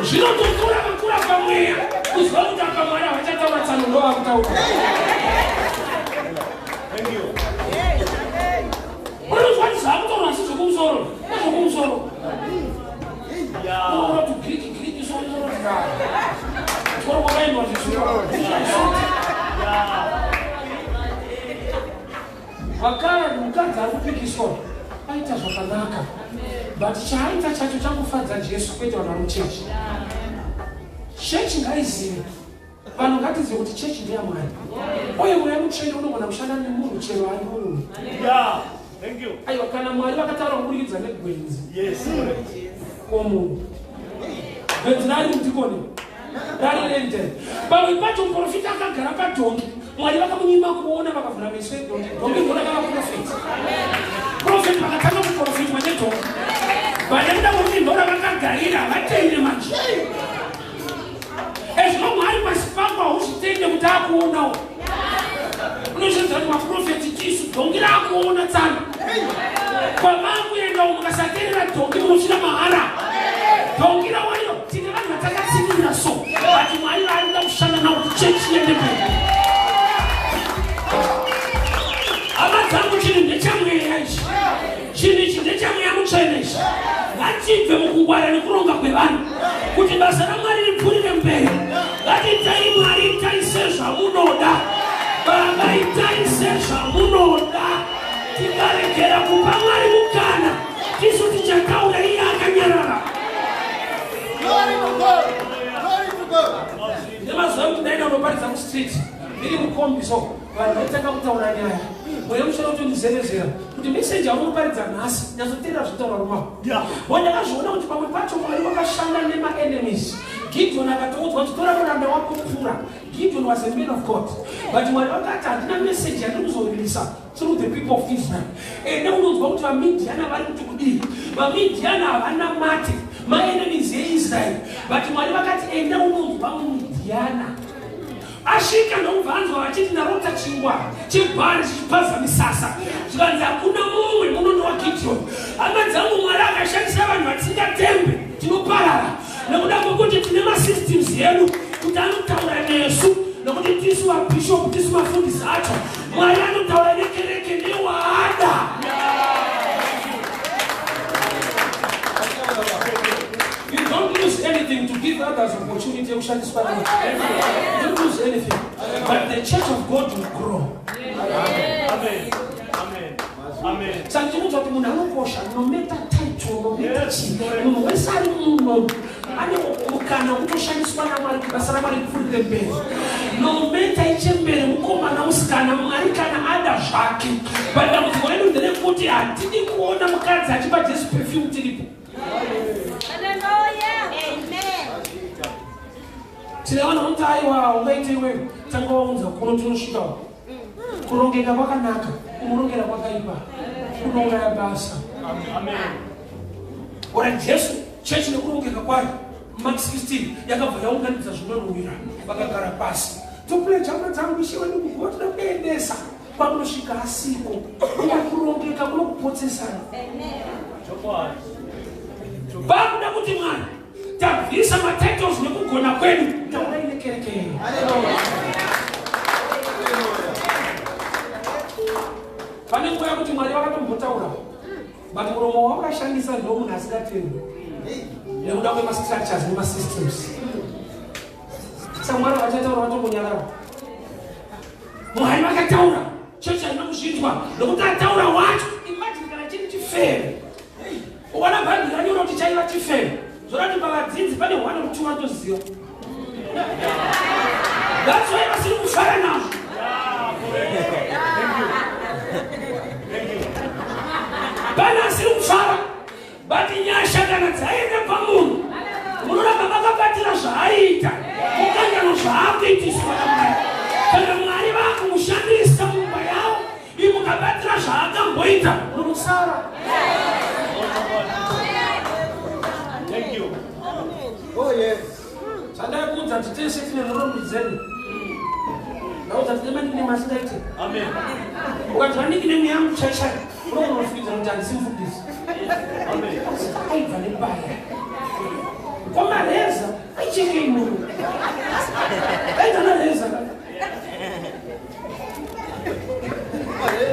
Zvinototora vakura pamweya kuziva kuti apa Mwari havachataura, tsano ndovakutaura. Unonzwa kuti zvakutaura asi zvekumusoro, nezvekumusoro. Unoona kuti Greek, Greek, so unoona chikoro kwakaendwa zvisoro. Vakara mukadzi ari kupikiswa aita zvakanaka, but chaaita chacho chakufadza Jesu, kwete vanhu vari muchechi. Chechi ngaizive, vanhu ngatizive kuti chechi ndeyaMwari, uye Mweya Mutsvene unogona kushanda nemunhu chero ari munhu. Thank you. Aiwa, kana Mwari vakataura kuburikidza negwenzi, komunhu gwenzi rari mudhikoni rari rente. Pamwe pacho muprofita akagara padhongi, Mwari vakamunyima kuona, vakavhura meso edhongi. Dhongi ndona kava profeti. Profeti vakatanga kuprofitwa nedhongi. Vanekuda kwekuti ndora vakagarira havatende manje. Ezvino Mwari pasi pako hauzvitende kuti akuonawo. Unoshandisa kuti maprofeti tisu, dhongi raakuona tsano. Kwavakuenda umu, mukasateerera dhongi munosvira mahara. Dhongi rawayo, tine vanhu vatakatsikirira so, but Mwari vaari kuda kushanda navo kuti chechi iende mberi. Hama dzangu, chinhu ndechamweya ichi, chinhu ichi ndechamweya mutsvene ichi. Ngatibve mukungwara nekuronga kwevanhu kuti basa raMwari ripfuurire mberi. Ngatiitai, Mwari, itai sezvamunoda. Baba, itai sezvamunoda. Tikaregera kupa Mwari mukana, tisu tichataura iye akanyarara. Glory to God. Glory to God. Nemazuva ekuti ndaenda kunoparidza mustreet ndiri mukombi, so vanhu vaitanga kutaura nyaya. Mweya Mutsvene kutondizevezera kuti meseji yaunoparidza nhasi, nyatsoteerera zvitaura rumavo. Wandakazviona kuti pamwe pacho Mwari wakashanda nemaenemies. Gideon akatoudzwa kuti tora muranda wako Pura. Gideon was a man of God, but Mwari vakati handina meseji yandiri kuzoririsa through the people of Israel. Ende unonzwa kuti vaMidhiana vari kuti kudii. VaMidhiana havana mate, maenemies eIsrael, but Mwari vakati ende unonzwa muMidhiana. Asvika ndokubva anzwa vachiti ndarota chingwa chebhari chichipaza misasa, zvikanzi hakuna mumwe, munondo waGideon. Hama dzangu, Mwari akashandisa vanhu vatingatembe, tinoparara nekuda kwekuti tine masystems edu kuti anotaura nesu, nekuti tisu vabhishopu, tisu mafundisi acho. Mwari anotaura nekereke newaada. You don't lose anything to give others opportunity yekushandiswa nayo. You don't lose anything, but the church of God will grow. Amen. Amen. Amen. Saka ndichikuudza kuti munhu anokosha, no matter title, no matter chii. Correct. Munhu wese ari muno ane mukana wekutoshandiswa naMwari kuti basa raMwari ripfuurire mberi. No matter ichembere, mukomana, musikana, Mwari kana ada zvake. But dambudziko redu nderekuti hatidi kuona mukadzi achipa Jesu perfume tiripo. Hallelujah. Amen. Tine vanhu vanoti aiwa, ungaite iwewe, tanga waunza kuno tinosvikawo. Kurongeka kwakanaka, kumurongera kwakaipa, kunouraya basa. Amen. Ora Jesu, chechi nekurongeka kwayo, Mark 16, yakabva yaunganidza zvinonhuhwira, vakagara pasi. Topledge hama dzangu, Ishe wedu kuguva toda kuendesa kwakunosvika asiko. Uye kurongeka kunokupotsesana. Chokwadi. Vakuda kuti Mwari tabvisa matitles nekugona kwedu, taurai nekereke yenyu. Hallelujah. Hallelujah. Pane nguva yekuti Mwari vakatombotaura, but muromo wavakashandisa ndo munhu asingatendi nekuda kwemastructures nemasystems. Saka Mwari vachataura vatombonyarara. Mwari vakataura, chechi haina kuzvinzwa nokuti ataura wacho, imagine kana chiri chifere. Ukaona Bhaibheri ranyora kuti chaiva chifere, zvorati pavadzidzi pane one or two vatoziva. That's why vasiri kufara nazvo. Yeah, correct. Thank you. Thank you. Pane asiri kufara, but nyasha kana dzaenda pamunhu, munoramba makabatira zvaaiita, mukangano zvaakuitiswa naMwari. Kana Mwari vakumushandisa mumba yavo, imukabatira zvaakamboita, munosara. yes. Zvandaikuudza kuti tese tine nhoroondo dzedu. Ndaudza tine manickname asingaite. Amen. Ukanzwa nickname yangu chaichai, unogona kufungidzira kuti handisi mufundisi. Amen. Aibva nepaya. Kwamareza, aichekei munhu. Aita nareza.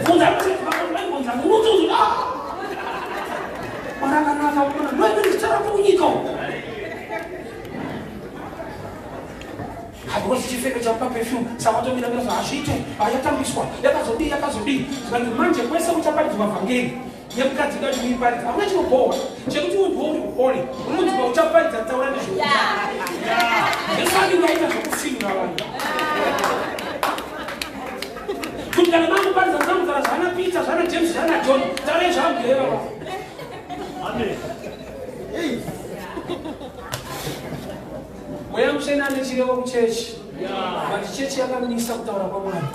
Bvunza kuti vaibvunza munhu ah! Mwari akanaka kuona ndoimene zita rako munyika umu. Because chipfeko chamupa perfume saka watomira mira hazviite hayatambiswa yakazodii yakazodii zvikanzi manje kwese kuchaparidzwa vhangeri yemukadzi uda kuiparidza hakuna chinobhowa chekuti unhu uri holy unonzi pauchaparidza taura nezve Jesu anenge aita zvekufinura vanhu kuti kana makuparidza musamutaura zvana Peter zvana James zvana John taurai zvamugere vava. Amen. Mweya Mutsvene ane chirevo kuchechi, but chechi yakamisa kutaura kwaMwari.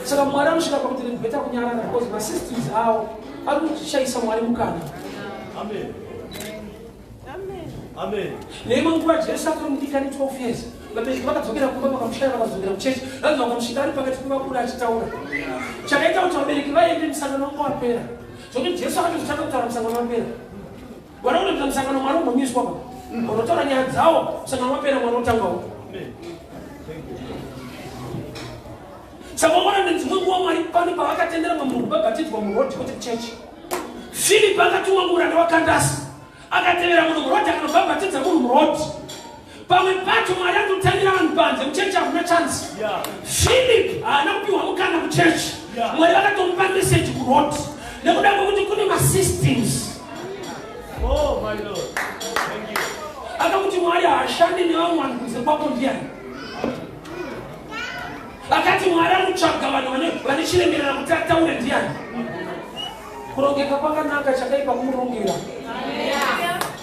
Saka Mwari anosvika pakuti better kunyarara because masystems avo ari kushayisa Mwari mukana. Amen. Amen. Neimwe nguva Jesu akamudika ne12 years, vabereki vakadzokera kumba vakamushaya, vakadzokera kuchechi, vanzi vakamusvika ari pakati pevakuru achitaura. Chakaita kuti vabereki vaende musangano wanga wapera, zvokuti Jesu akatozotanga kutaura musangano wapera. Vana kutoita musangano Mwari umbomiswa pa vanotaura nyaya dzawo, musangano wapera Mwari otangawo. Amen. Saka unoona nedzimwe nguva Mwari pano pavakatendera mumwe munhu kubhabhatidzwa murodhi kwete kuchechi. Filipi akatumwa muranda waKandasi akatevera munhu murodhi akanobhabhatidza munhu murodhi. Pamwe pacho Mwari anotangira vanhu panze, kuchechi hakuna chance. Philip haana kupiwa mukana kuchechi. Mwari vakatomupa meseji kurodhi nekuda kwekuti kune masystems. Oh my Lord. Thank you. Akakuti Mwari haashandi nevamwe vanhu kunze kwako ndiani? Akati Mwari anotsvaga vanhu vane chiremerera kuti ataure ndiani? Kurongeka kwakanaka, chakaipa kumurongera.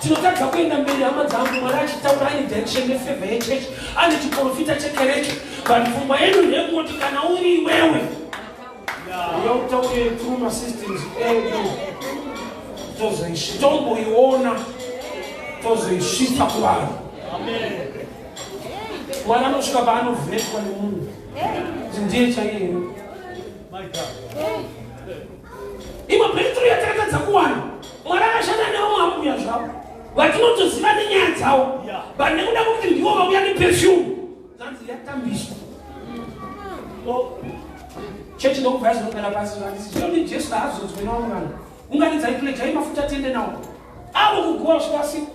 Tinotadza kuenda mberi hama dzangu, Mwari achitaura aine direction nefavor yechechi, ane chiprofita chekereke, but pfungwa yedu ndeyekungoti kana uri iwewe uya utaure through masystems edu tomboiona tozoisvitsa kuvanhu. Amen. Mwari anosvika paanovhetwa nemunhu kuti ndiye chaiye here. My God. Imwe breakthrough yatakatadza kuwana, Mwari akashanda nevamwe ambuya zvavo vatinotoziva nenyaya dzavo, but nekuda kwekuti ndivo vauya neperfume zanzi yatambiswa. Oh. Chechi ndokubva yazonogara pasi zvandisi zvinoti Jesu haazodzwe nevamwe vanhu. Unganidzai pledge mafuta tiende nawo avo kuguwa kusvika asipo.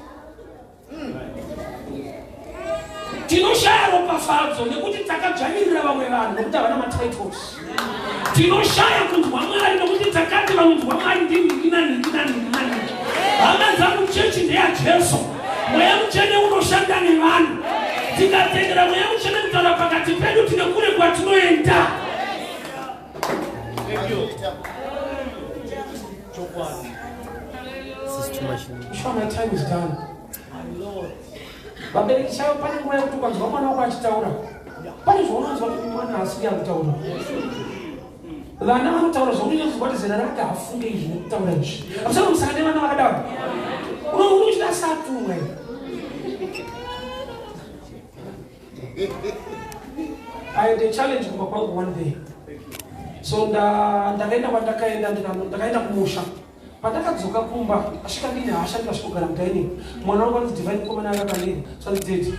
Tinoshaya ropafadzo nekuti takadzvanirira vamwe vanhu nekuti havana matitles. Tinoshaya kunzwa Mwari nekuti takati vanonzwa Mwari ndinhingi nanhingi nanhingi nanhingi. Hama dzangu, chechi ndeyaJesu. Mweya Mutsvene unoshanda nevanhu. Tikatendera Mweya Mutsvene kutaura pakati pedu, tine kure kwatinoenda. Thank you. Chokwadi. This is too much. Sure, my time is done. My Lord. Vabereki chaivo, pane nguva yekuti ukanzwa mwana wako achitaura, pane zvaunonzwa kuti mwana haasiri akutaura. Vana vanotaura zvaunonzwa kuti zera rake hafunge izvi nekutaura izvi. Hamusana musangana nevana vakadaro, unoona uchida satumwa. I had a challenge kumba kwangu one day. So ndakaenda kwandakaenda, ndakaenda kumusha. Pandakadzoka kumba, asvika ndine hasha, ndikasvikogara mudining. Mwana wangu anonzi Divine Mukomana akakandiri. So nditi, "Daddy,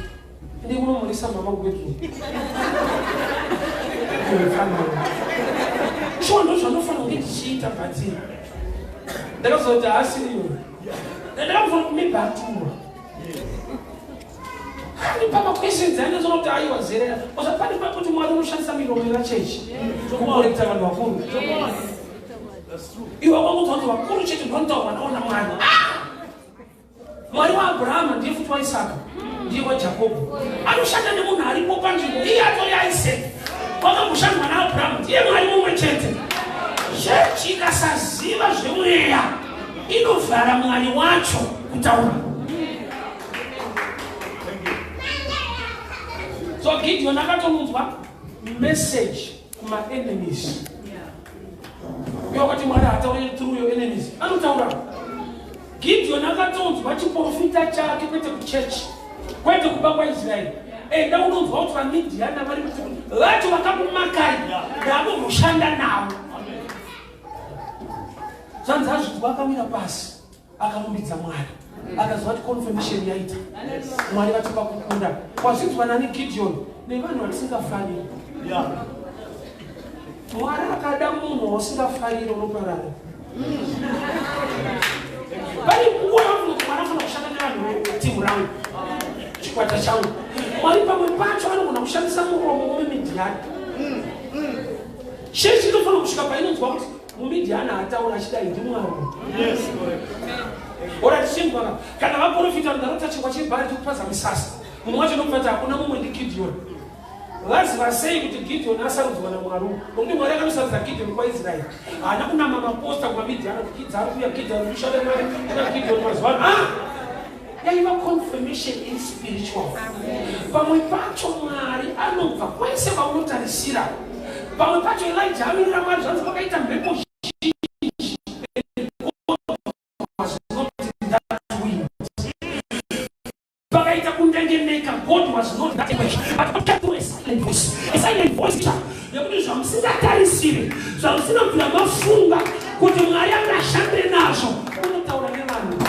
ndi kunomurisa mama kubedroom." Shuwa ndo zvanofanira kunge ndichiita, but ndakazoti haasiriyo. Ndakamufanira kumibatura. Pane pamaquestions ainozona kuti aiwa zerera. Osa pane pakuti Mwari unoshandisa miromo yevachechi kukorekta vanhu vakuru. That's true. Iwe wakuti vanhu vakuru chete ndinotaura vanaona Mwari. Mwari waAbrahama ndiye futi waIsaka, ndiye waJakobho. Anoshanda nemunhu aripo panzvimbo iye atori Isaac wakamboshandwa naAbrahama, ndiye Mwari mumwe chete. Chechi ikasaziva zvemweya inovhara Mwari wacho kutaura. So Gideon akatomunzwa message kumaenemies. Iwe wakati Mwari haatauri through your enemies, anotaura. Gideon akatonzwa chiprofita chake kwete kuchechi. Kwete kuba kwaIsraeri. Enda unonzwa kuti vaMidhiani vari kuti vacho vakakumakai ndakumboshanda navo. Zvanzi azvinzwa akawira pasi akarumbidza Mwari. Akaziva kuti confirmation yaita. Mwari vatipa kukunda. Wazvinzwa nani Gideon nevanhu vatisingafariri. Mwari akada munhu wausingafariri unoparara. Pane nguva yavanoti Mwari anofanira kushanda nevanhu vetimu rangu, chikwata changu. Mwari pamwe pacho anogona kushandisa muromo weMidhiani. Chechi inofanira kusvika painonzwa kuti muMidhiani haataura achidai ndiMwari. Yes, correct. Ora tichinzwa kana vaprofita vandarota chingwa chebhari chekupaza misasa. Mumwe wacho ndokubva hakuna mumwe ndiGideon. Vaziva sei kuti Gideon asarudzwa naMwari? Nokuti Mwari akanosarudza Gideon kwaIsraeri. Haana kunama maposta kumaMidhiani kuti Gideon ari kuuya, Gideon ari kushanda naye, kuna Gideon mazuva ano. Yaiva confirmation in spiritual. Pamwe pacho Mwari anobva kwese kwaunotarisira. Pamwe pacho Elijah amirira Mwari zvanzi kwakaita mhepo zhinji. Was not in that wind. Pakaita kundengendeka, God was not that way. But God kept a silent voice. A silent voice. Nekuti zvamusingatarisiri, zvamusina kubvira mafunga kuti Mwari angashande nazvo, unotaura nevanhu.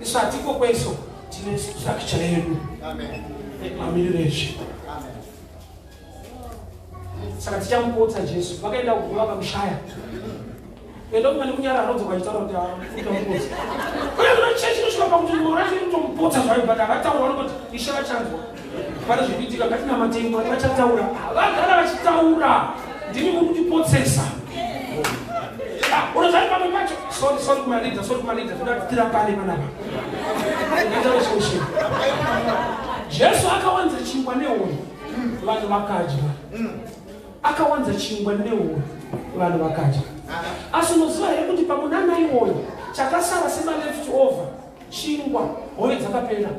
Isu hatiko kweso, tine structure yedu. Mamiriro ezvinhu. Saka tichamupotsa Jesu. Vakaenda kuguva vakamushaya. Enda kumane kunyarara rodzoka vachitaura kuti utamupotsa. Kune kuna chechi inosvika pakuti munhu racho inotomupotsa zvayo but havataura vanongoti Ishe vachanzwa. Pane zvikuitika ngatinamatei Mwari vachataura. Vagara vachitaura. Ndimi muri kutipotsesa. Unozvari pamwe pacho. Sorry, sorry kumaleader, sorry kumaleader. Toda kuti tirapane panapa. Ngataure chimwe. Jesu akawanza chingwa nehove. Vanhu vakadya. Akawanza chingwa nehove. Vanhu vakadya. Asi unoziva here kuti pamunana iwoyo chakasara sema left over chingwa hove dzakapera.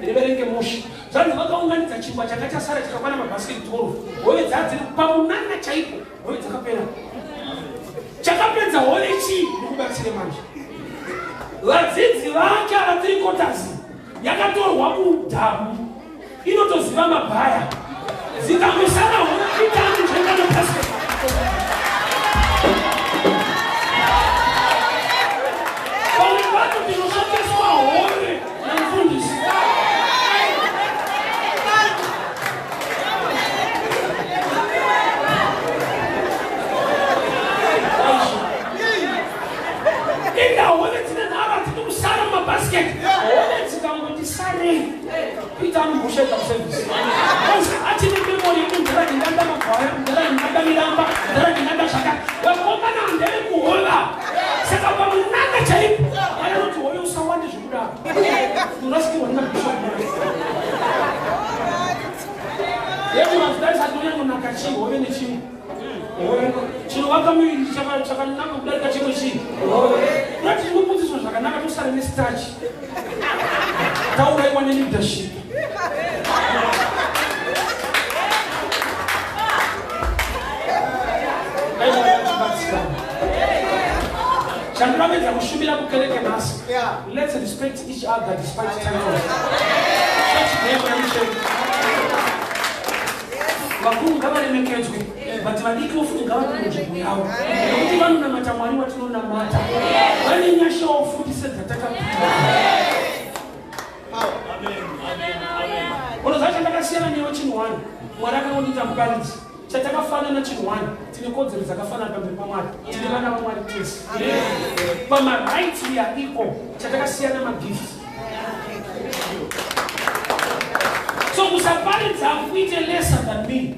Riverenge mushe. Zvanzi vakaunganidza chingwa changa chasara chikakwana mabhasiketi 12. Hove dzadziri pamunana chaipo hove dzakapera. Chakapedza hove chii? Ndikubatsire manje. Vadzidzi vake ava 3 quarters yakatorwa kudhamu inotoziva mabhaya. Dzikangosara hove itanu zvaita mabhasiketi. Pamwe pacho tinosvoteswa hove namufundisi. Inda hove dzine nhava dziri kusara mumabhasiketi. Hove dzikangoti sarei. Peter anomboshaika kuservice. Achine memory yekuti ndara ndingada magwaya, ndara ndingada miramba, ndara ndingada zvakati. Vakomana ndevekuhova. Saka pamunana chaipo Mwari anoti hove usawande zvekudaro. Unorasikirwa nemabishop. Yedu vanhu tinonyangonaka chii hove nechimwe. Chinovaka muviri chakanaka kudarika chimwe chii. Unati tinopudziswa zvakanaka tosara nestarch. Tauraiwa neleadership. Chandinopedza kushumira kukereke nhasi. Let's respect each other despite titles. Church name. Vakuru ngavaremekedzwe, but vadiki futi ngavapiwe nzvimbo yavo. Nekuti vanonamata Mwari watinonamata. Vane nyashawo futi sedzatakapihwa. Unoziva chandakasiyana newe chinhu wani. Mwari akangondiita muparidzi. Chatakafanana chinhu wani. Tine kodzero dzakafanana pamberi paMwari. Tine vana vaMwari tese. Pamarights we are equal. Chatakasiyana magifts. So kusaparidza hakuite lesser than me.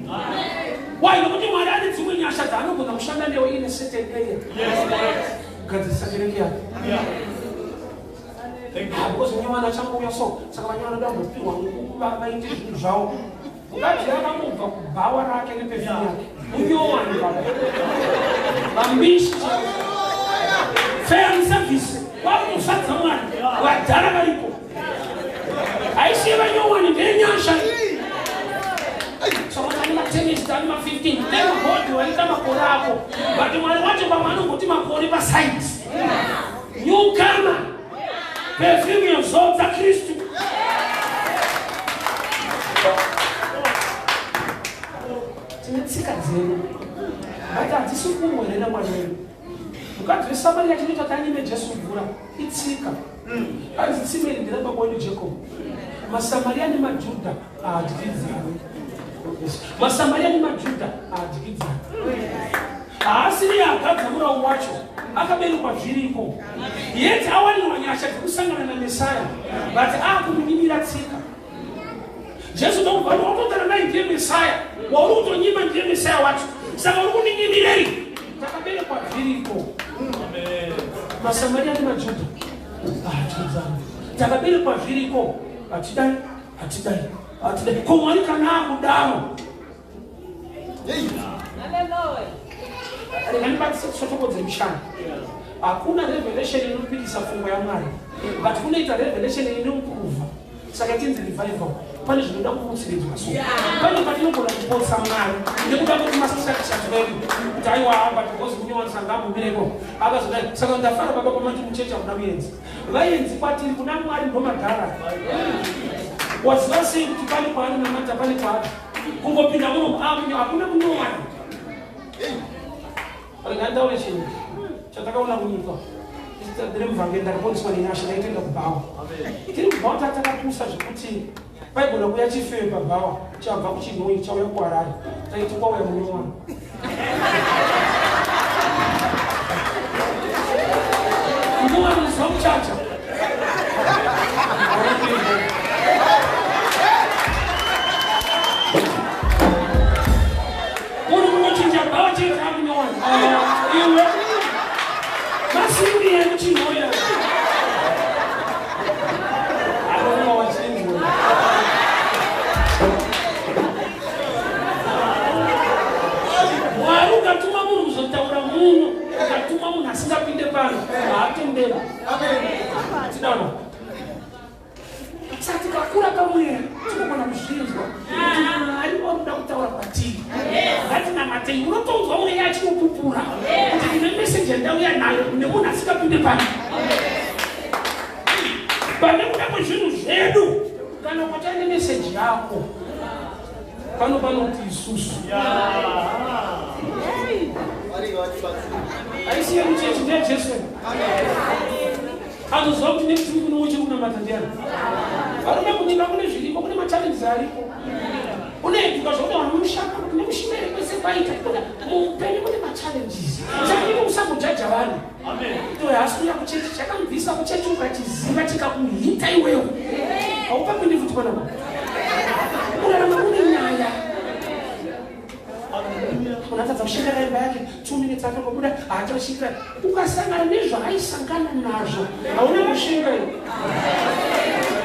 Why? Nokuti Mwari ane dzimwe nyasha dzaanogona kushanda newe in a certain area. Kugadzirisa kereke yake. Because munyowani achangouya so saka vanyowani vanoda kumbopihwa nguva vaite zvinhu zvavo. Mukadzi akangobva kubhawa rake neperfume yake. Munyowani baba. Vambishi. Fair service. Vakufadza Mwari. Vadhara varipo. Haisi vanyowani ndenyasha. So vane ma10 ane ma15. Thank God waita makore ako. But Mwari wacho pamwe anongoti makore paside. Newcomer. Perfume yozodza Kristu. Tine tsika dzedu. But hadzisi kumwe here naMwari wedu. Mukadzi weSamaria chinoita kuti anyime Jesu mvura itsika. Hanzi tsime iri nderababa wedu Jacob. MaSamaria nemaJudha haadyidzani. MaSamaria nemaJudha haadyidzani. Haasiri agadza murau wacho, akaberekwa zviriko. Yet awanirwa nyasha dzekusangana naMesaya, but akumunyimira tsika. Jesu ndokubva watotana naye ndiye Mesaya, wauri kutonyima ndiye Mesaya wacho. Saka uri kundinyimirei? Takaberekwa zviriko. MaSamaria nemaJudha haadyidzani. Takaberekwa zviriko, hatidai, hatidai, hatidai. Ko Mwari kana akudaro Rega ndibatise kusotokodze mishana. Hakuna revelation inopikisa pfungwa yaMwari, but kunoita revelation inoimprova. Saka ichinzi revival. Pane zvinoda kumutsiridzwa so. Pane patinogona kupotsa Mwari nekuda kwekuti mastructure twedu kuti aiwa but because munyowanisa ngaambomireko akazodai. Saka ndafara baba pamati muchechi hakuna muenzi. Vaenzi kwatiri kuna Mwari ndomadhara. Waziva sei kuti pane kwaanonamata pane kwaari? Kungopinda muno amunyo hakuna munyowani. Rega nditaure chinhu chatakaona kunyika. Ndiri muvhangeri ndakaponeswa nenyasha ndaitoenda kubhawa. Tiri kubhawa tatakapusa zvekuti paigona kuya chifeyo pabhawa chabva kuchinhoyi chauya kuHarare taiti kwauya munyowani. Munyowani unoziva kuchacha. Munhu kungochinja bhawa chete amunyowani. Iwe masimbi ekuchinhoya. Anoona wachinzwa. Mwari ukatuma munhu kuzotaura muno, ukatuma munhu asingapinde pano, haatendera. Tidano. Saka tikakura pamweya tinogona kuzvinzwa kuti Mwari vanoda kutaura kwatiri. Ngatinamatei, unotonzwa mweya achinopupura kuti ndine meseji yandauya nayo nemunhu asingapinde pano. Pane kuda kwezvinhu zvedu kana ukati aine meseji yako pano panoti isusu haisi yemuchechi ndeyaJesu. Anoziva kuti next week unowe chekunamata ndiani. Varume kunyika kune zviriko, kune machallenges ariko. Unoeduka zvokuti vanhu mushaka kuti nekushimere kwese kwaita muupenyu kune machallenges. Saka iwe usangojaja vanhu. Iwe haasi kuuya kuchechi, chakamubvisa kuchechi ukachiziva chikakuhita iwewe. Haupapindi futi panapa. Kurarama kune nyaya. Unatadza kushingaira imba yake 2 minutes atongobuda haachashingaira. Ukasangana nezvaaisangana nazvo hauna kushinga iwe.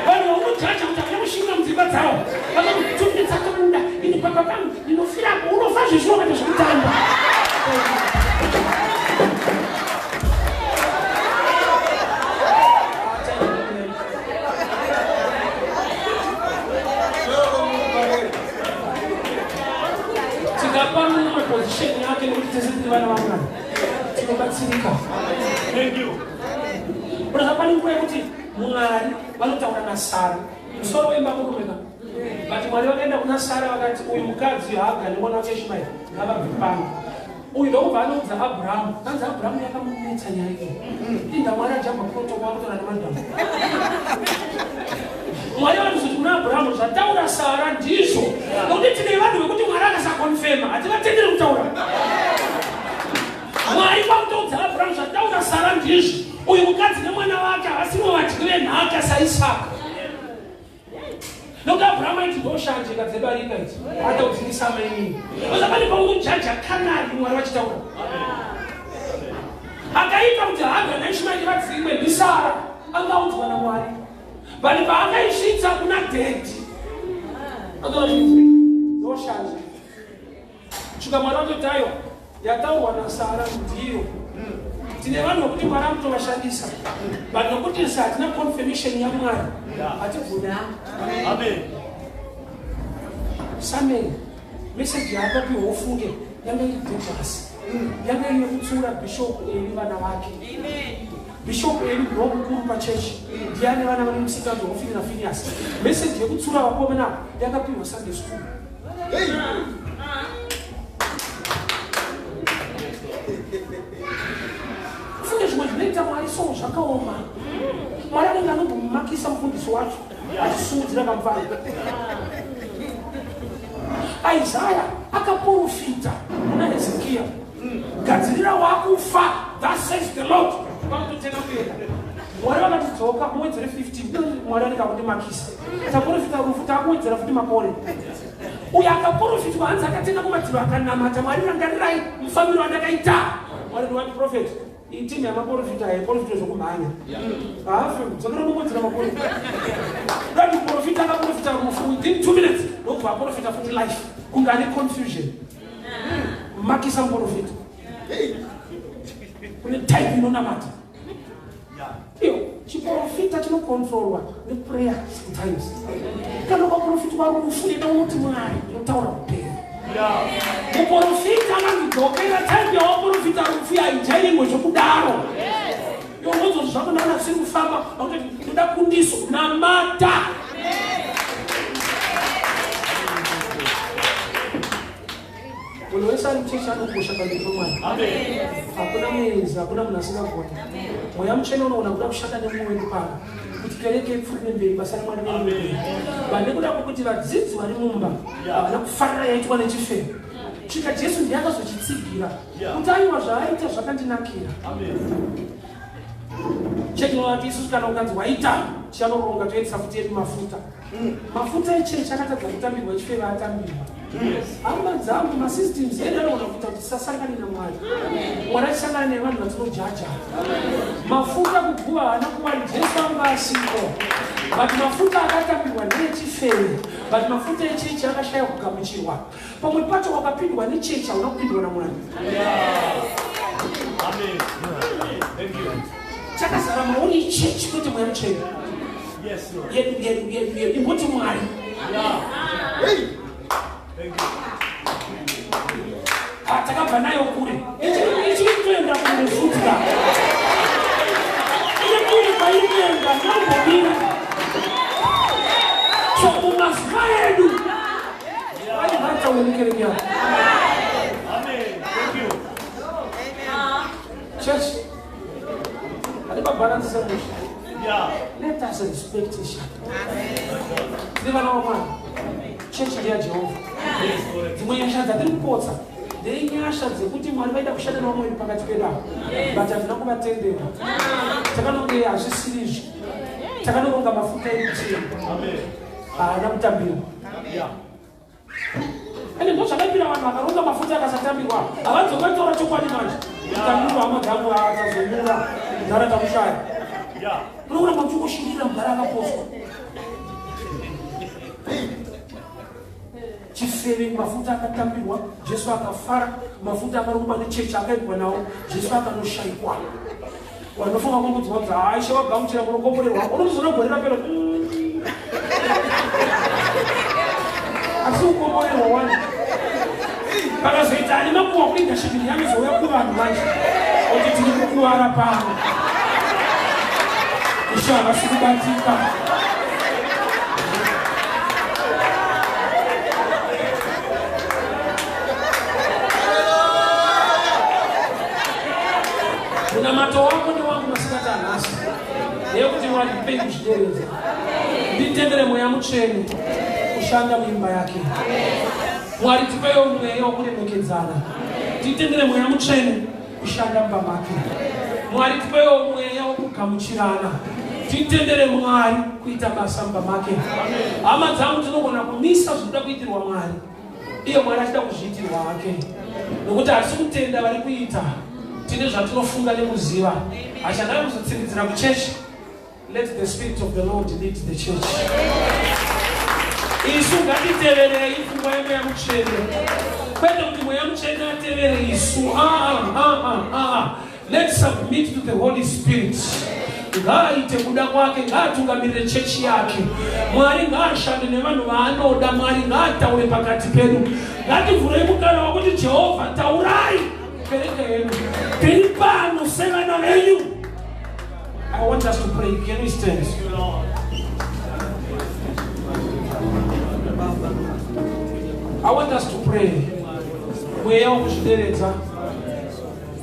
Vanhu vaunojaja kuti havana kushinga mudzimba dzavo vakati 2 minutes atobuda ini pamba pangu ndinofirapo, unofa zvezviwa kuita zvekutamba. Tikapa mumwe position yake nekuti tese tiri vana vaMwari tinobatsirika. Thank you. Unoziva pane nguva yekuti Mwari vanotaura naSara musoro wemba murume ka, but Mwari vakaenda kuna Sara vakati uyu mukadzi Haga nemwana wake Ishmaeri ngavabve pano. Uyu ndokubva anoudza Abrahamu, kanzi Abrahamu yakamunetsa nyaya iyi. Inda Mwari ajamba protocol akutora nemadhamu. Mwari vanozoti kuna Abrahamu zvataura Sara ndizvo. Nokuti tine vanhu vekuti Mwari akasakonfema hativatenderi kutaura. Mwari kwakutoudza Abrahamu zvataura Sara ndizvo. Uyu mukadzi nemwana wake havasivo vadyi venhaka saIsaka. Nokuti Abrahamu aiti ndoshanje kadzebarika idzi ataudzingisa amainini. Oza pane paunojaja kanari Mwari vachitaura. Akaita kuti Haga naIshmaeri vadzingwe ndiSara angaudzwa naMwari. But paakaisvitsa kuna dhedhi ndoshanje. Svika Mwari vatoti aiwa yataurwa naSara ndiyo. Tine vanhu vekuti Mwari anotovashandisa but nokuti isu hatina confirmation yaMwari hatigoni. Amen. Samuel message yaakapiwa ufunge yanga iri dangerous, yanga iri yekutsiura Bishop Eli vana vake. Bishop edu ndiwo mukuru pachechi, ndiye ane vana vane musikanzwa waFini naFinias. Meseji yekutsura vakomana yakapiwa Sunday school. Funge zvimwe zvinoita Mwari so zvakaoma. Mwari anenge anombomakisa mufundisi wacho achisimudzira kamufana. Isaya akaporofita kuna Hezekiya, gadzirira wakufa, thus says the Lord. Kwakutotena kuenda. Mwari vakati dzoka muwedzere 15. Mwari anenge akundimakisa. Taporofita rufu takuwedzera futi makore. Uyo akaporofitwa hanzi akatenda kumadziro akanamata. Mwari rangarirai mufambiro wandakaita. Mwari ndiwati prophet. Iyi timu yamaporofita haiporofita zvokumhanya. Haafe dzokera muwedzera makore. Dati muporofita akaporofita rufu within 2 minutes ndokubva aporofita futi life. Kunge ane confusion. Makisa muporofita. Kune type inonamata. Iyo chiporofita chinokontrolwa neprayer sometimes. Kana ukaporofitwa rufu enda unoti Mwari unotaura upenyu. Muporofita akandidzokera type yawaporofita rufu haijairwe zvokudaro. Iwe unozoti zvako ndaona zvisiri kufamba, vakutoti ndoda kundiso namata. Munhu wese ari muchechi anokosha pamberi paMwari. Hakuna muenzi, hakuna munhu asingagoni. Mweya Mutsvene unoona kuda kushanda nemumwe wedu pano kuti kereke ipfuurire mberi, basa raMwari riende mberi. But nekuda kwekuti vadzidzi vari mumba havana kufarira yaitwa nechifeve, svika Jesu ndiye akazochitsigira kuti aiwa zvaaita zvakandinakira. Chechi inovati isusu kana ukanzi waita tichanoronga toendesa futi yedu mafuta. Mafuta echechi akatadza kutambirwa echifeve atambirwa. Hama dzangu, masystems edu anogona kuita kuti tisasangane naMwari. Mwari achisangana nevanhu vatinojaja. Mafuta kuguva haana kuwani, Jesu anga asiko. But mafuta akatambirwa ndeechifeve, but mafuta echechi akashaya kugamuchirwa. Pamwe pacho wakapindwa nechechi hauna kupindwa naMwari. Chakazara mauri ichechi kwete Mweya Mutsvene. Yedu, yedu, yedu, yedu. Imboti Mwari. Ah, takabva nayo kure. Ichiri kutoenda kure futi ka. Ine kure kwairi kuenda ndombomira. So mumazuva edu Mwari ngaataure nekereke yavo. Church, hadi pabalance semusha. Let us respect each other. Tiri vana vaMwari. Chechi ndeyaJehovha. Dzimwe nyasha dzatiri kupotsa ndeinyasha dzekuti Mwari vaida kushanda nevamwe vedu pakati pedu apa, but hatina kuvatendera. Takanonge hazvisiri izvi. Takanoronga mafuta edu chii? Haana kutambirwa. Ende ndozvakaipira vanhu vakaronga mafuta akasatambirwa. Havanzokataura chokwadi manje. Kutambirwa hama dzangu atazonyura mudhara tamushaya. Unoona muchingoshingirira mudhara akaposwa. Chifeve mafuta akatambirwa, Jesu akafara, mafuta akarongwa nechechi akaendwa nawo, Jesu akanoshaikwa. Vanofunga kungudzwa kunzi haa ishe vagamuchira munokomborerwa, unozoona gore rapera. Asi ukomborerwa wani. Pakazoita ane makuwa kuleadership yanozouya kuvanhu manje. Oti tiri kukuwara pano. Ishe havasi kubatika. Munamato wako newangu masikati anhasi ndeyekuti Mwari ndipei kuzvideredza, nditendere Mweya Mutsvene kushanda muimba yake. Mwari tipeiwo mweya wokuremekedzana, titendere Mweya Mutsvene kushanda mumba make. Mwari tipeiwo mweya wokugamuchirana, titendere Mwari kuita basa mumba make. Hama dzangu, tinogona kumisa zvinoda kuitirwa Mwari iye Mwari achida kuzviitirwa hake, nokuti hatisi kutenda vari kuita, tine zvatinofunga nekuziva. Hachandai kuzotsiridzira kuchechi. Let the spirit of the Lord lead the church. Isu ngatiteverei pfungwa yeMweya Mutsvene, kwete kuti Mweya Mutsvene atevere isu. Let's submit to the Holy Spirit. Ngaaite kuda kwake, ngaatungamirire chechi yake. Mwari ngaashande nevanhu vaanoda. Mwari ngaataure pakati pedu. Ngativhurei mukana wakuti Jehovha taurai kereke yedu. Tiri pano sevana venyu. I want us to pray. Can we stand? I want us to pray. Mweya wokuzvideredza,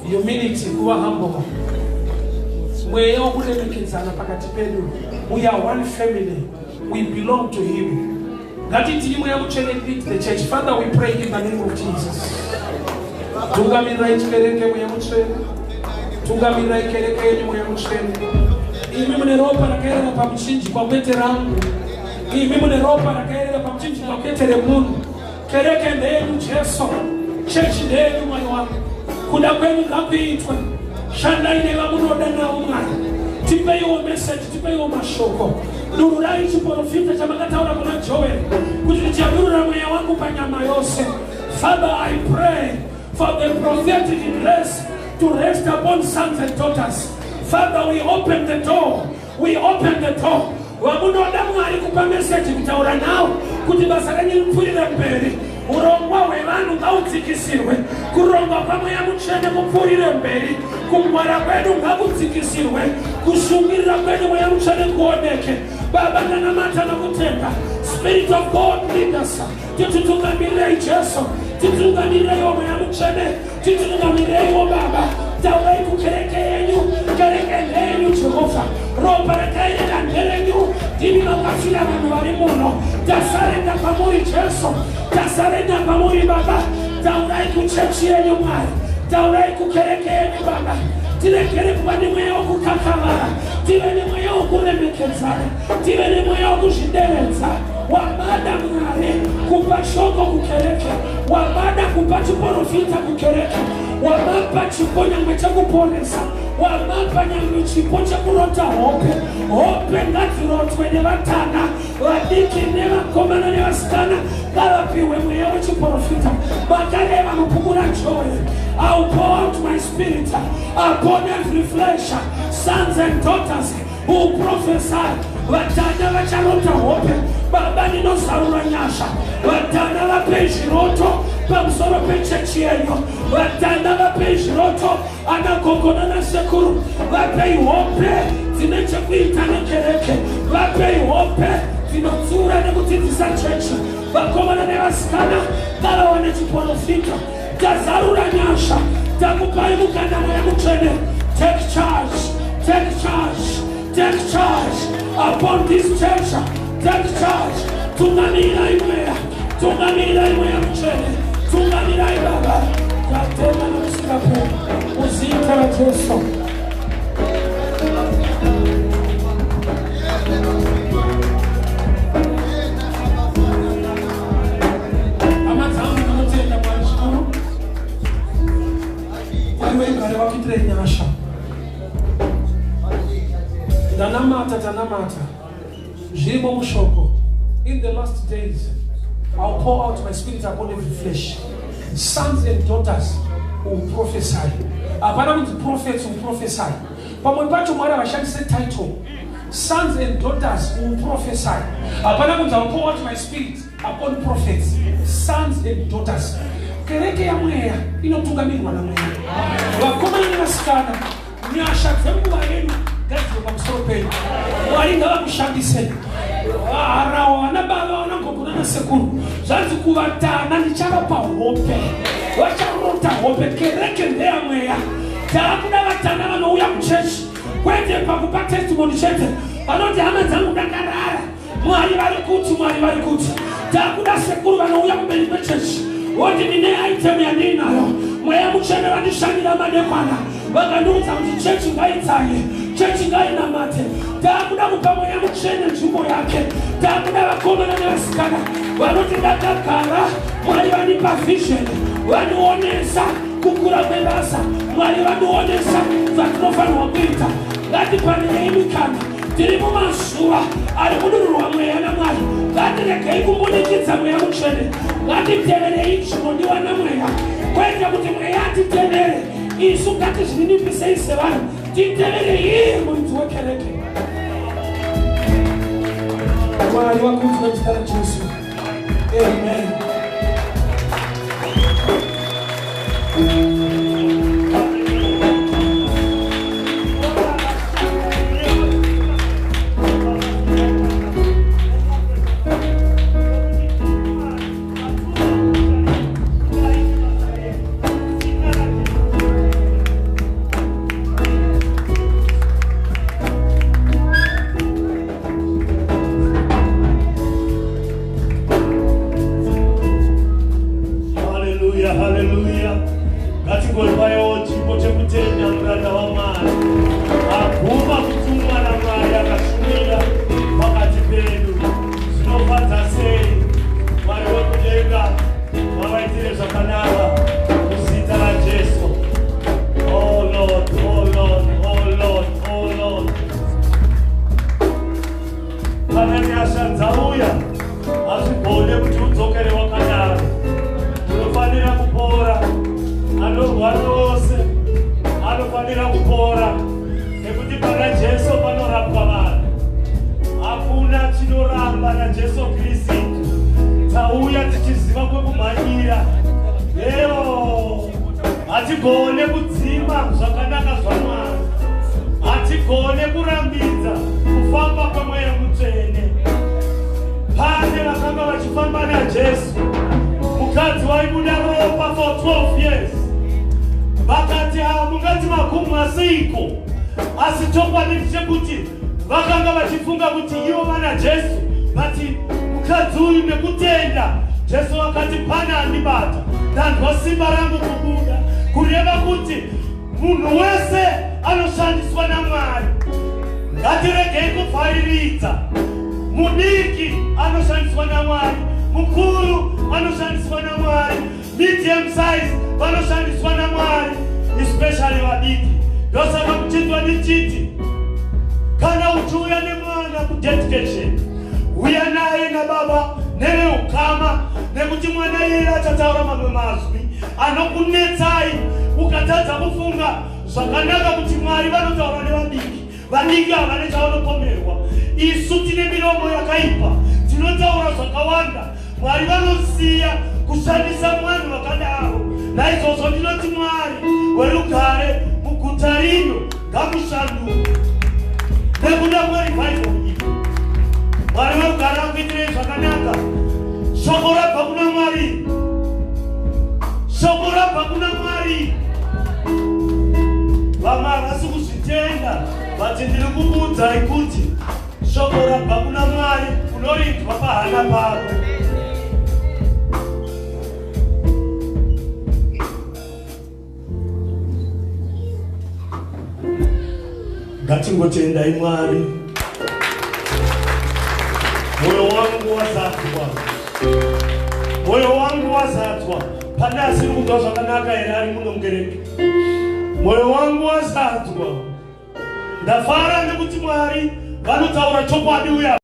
humility, kuva humble. Mweya wokuremekedzana pakati pedu. We are one family. We belong to him. Ngatitiri Mweya Mutsvene, lead the church. Father, we pray in the name of Jesus. Tungamirirai chikereke, Mweya Mutsvene. Tungamirirai kereke yenyu, Mweya Mutsvene. Imi mune ropa rakaerera pamuchinjikwa, kwete rangu. Imi mune ropa rakaerera pamuchinjikwa, kwete remunhu. Kereke ndeyenyu, Jesu. Chechi ndeyenyu, Mwari wangu. Kuda kwenyu ngakuitwe. Shandai nevamunoda navo, Mwari. Tipeiwo meseji, tipeiwo mashoko. Dururai chiprofita chamakataura kuna Joel kuti ndichadurura mweya wangu panyama yose. Father, I pray for the prophetic grace to rest upon sons and daughters. Father, we open the door. We open the door. Vamunoda, Mwari, kupa meseji, kutaura nawo kuti basa renyu ripfuurire mberi. Urongwa hwevanhu ngaudzikisirwe, kurongwa kwaMweya Mutsvene kupfuurire mberi. Kungwara kwedu ngakudzikisirwe, kushungirira kwedu Mweya Mutsvene kuoneke. Baba, ndanamata nokutenda. Spirit of God, lead us. Tititungamirirei, Jesu. Titungamireiwo, Mweya Mutsvene. Titungamireiwo, Baba. Taurai kukereke yenyu. Kereke ndeyenyu, Jehovha. Ropa rakaerera nderenyu. Ndimi makafira vanhu vari muno. Tasarenda kwamuri, Jesu. Tasarenda kwamuri, Baba. Taurai kuchechi yenyu, Mwari. Taurai kukereke yenyu, Baba. Tiregere kuva nemweya wokukakavara, tive nemweya wokuremekedzana, tive nemweya wokuzvideredza. Wamada, Mwari, kupa shoko kukereke, wamada kupa chiprofita kukereke, wamapa chipo nyangwe chekuponesa, wamapa nyangwe chipo chekurota hope. Hope ngadzirotwe nevatana vadiki, nevakomana nevasikana ngavapiwe mweya wechiprofita. Makareva mubhuku raJoel, "I will pour out my spirit upon every flesh. Sons and daughters who prophesy." Vatana vacharota hope. Baba, ndinozarura nyasha. Vatana vapei zviroto pamusoro pechechi yenyu. Vatana vapei zviroto. Ana gogo nanasekuru vapei hope dzine chekuita nekereke. Vapei hope dzinotsiura nekudzidzisa chechi. Vakomana nevasikana ngavawane chiprofita. Tazarura nyasha, takupai mukana. Mweya Mutsvene, take charge, take charge, take charge upon this church. Take charge. Tungamirai Mweya, tungamirai Mweya Mutsvene, tungamirai, Baba. Tatenda nokusingaperi muzita raJesu. Hama dzangu, ndinotenda Mwari zvikuru. Mwari weigare wakuitirei nyasha. Ndanamata, tanamata. Zvirimo mushoko: in the last days I'll pour out my spirit upon every flesh. Sons and daughters will prophesy. Hapana kunzi prophets will prophesy. Pamwe pacho Mwari havashandise title. Sons and daughters will prophesy. Hapana kunzi I'll pour out my spirit upon prophets. Sons and daughters. Kereke yamweya inotungamirirwa namweya. Vakomana nevasikana, nyasha dzenguva yedu ngadzive pamusoro penyu. Mwari ngavakushandisei. Harawa, vana baba, vana gogo nanasekuru, zvanzi kuvatana ndichavapa hope, vacharota hope. Kereke ndeyamweya. Taakuda vatana vanouya kuchechi kwete pakupa testimony chete, vanoti, "Hama dzangu, ndakarara, Mwari vari kuti, Mwari vari kuti." Taakuda sekuru vanouya kumberi kwechechi voti, "Ndine item yandiinayo. Mweya Mutsvene vandishandira madekwana, vakandiudza kuti chechi ngaitsanye, chechi ngainamate." Taakuda kupa Mweya Mutsvene nzvimbo yake. Taakuda vakomana nevasikana vanoti, "Ndakagara, Mwari vandipa vision, vandionesa kukura kwebasa, Mwari vandionesa zvatinofanirwa kuita." Ngatipanirei mikana. Tiri mumazuva ari kudururwa mweya naMwari. Ngatiregei kumbunikidza Mweya Mutsvene. Ngatiteverei zvinodiwa namweya, kwete kuti mweya atitevere isu. Ngatizvininipisei sevanhu, titevere iye muridzi wekereke. Mwari wakudzwa muzita raJesu. Amen. Ngatingopaiwo chipo chekutenda muranda waMwari abvuma kutumwa naMwari akashumira pakati pedu. Zvinofadza sei! Mwari wekudenga vavaitire zvakanaka muzita raJesu. Oh Lord, oh Lord, oh Lord, oh Lord. Kana nyasha dzauya hazvigone kuti udzokere wakadaro. Unofanira kupora. Anorwara wose anofanira kupora nekuti pana Jesu panorapwa vanhu. Hakuna chinoramba naJesu Kristu. Tauya tichiziva kwekumhanyira. Eo, hatigone kudzima zvakanaka zvaMwari. Hatigone kurambidza kufamba kweMweya Mutsvene. Pane vakanga vachifamba naJesu, mukadzi waibuda ropa for 12 years. Vakati, "Ah, mungati makumwa seiko?" Asi chokwadi ndechekuti vakanga vachifunga kuti ivo vana Jesu, but mukadzi uyu nekutenda Jesu akati, "Pana andibata, ndanzwa simba rangu kubuda." Kureva kuti munhu wese anoshandiswa naMwari. Ngatiregei kuvhariridza. Mudiki anoshandiswa naMwari, mukuru anoshandiswa naMwari, medium size vanoshandiswa naMwari, especially vadiki. Ndosaka muchinzwa ndichiti kana uchiuya nemwana kudedication, uya naye nababa neveukama, nekuti mwana iyeye achataura mamwe mazwi anokunetsai ukatadza kufunga zvakanaka kuti Mwari vanotaura nevadiki. Vadiki havane chavanopomerwa. Isu tine miromo yakaipa, tinotaura zvakawanda. Mwari vanosiya kushandisa mwanhu vakadaro. Naizvozvo ndinoti Mwari werugare muguta rino ngamushanduke nekuda kwerevival iyi. Mwari werugare akuitirei zvakanaka. Shoko rabva kuna Mwari, shoko rabva kuna Mwari. Vamwe havasi kuzvitenda, but ndiri kukuudzai kuti shoko rabva kuna Mwari unorinzwa pahana pako. Ngatingotendai Mwari. Mwoyo wangu wazadzwa, mwoyo wangu wazadzwa. Pane asiri kunzwa zvakanaka here ari muno mukereke? Mwoyo wangu wazadzwa. Ndafara nekuti Mwari vanotaura chokwadi uya.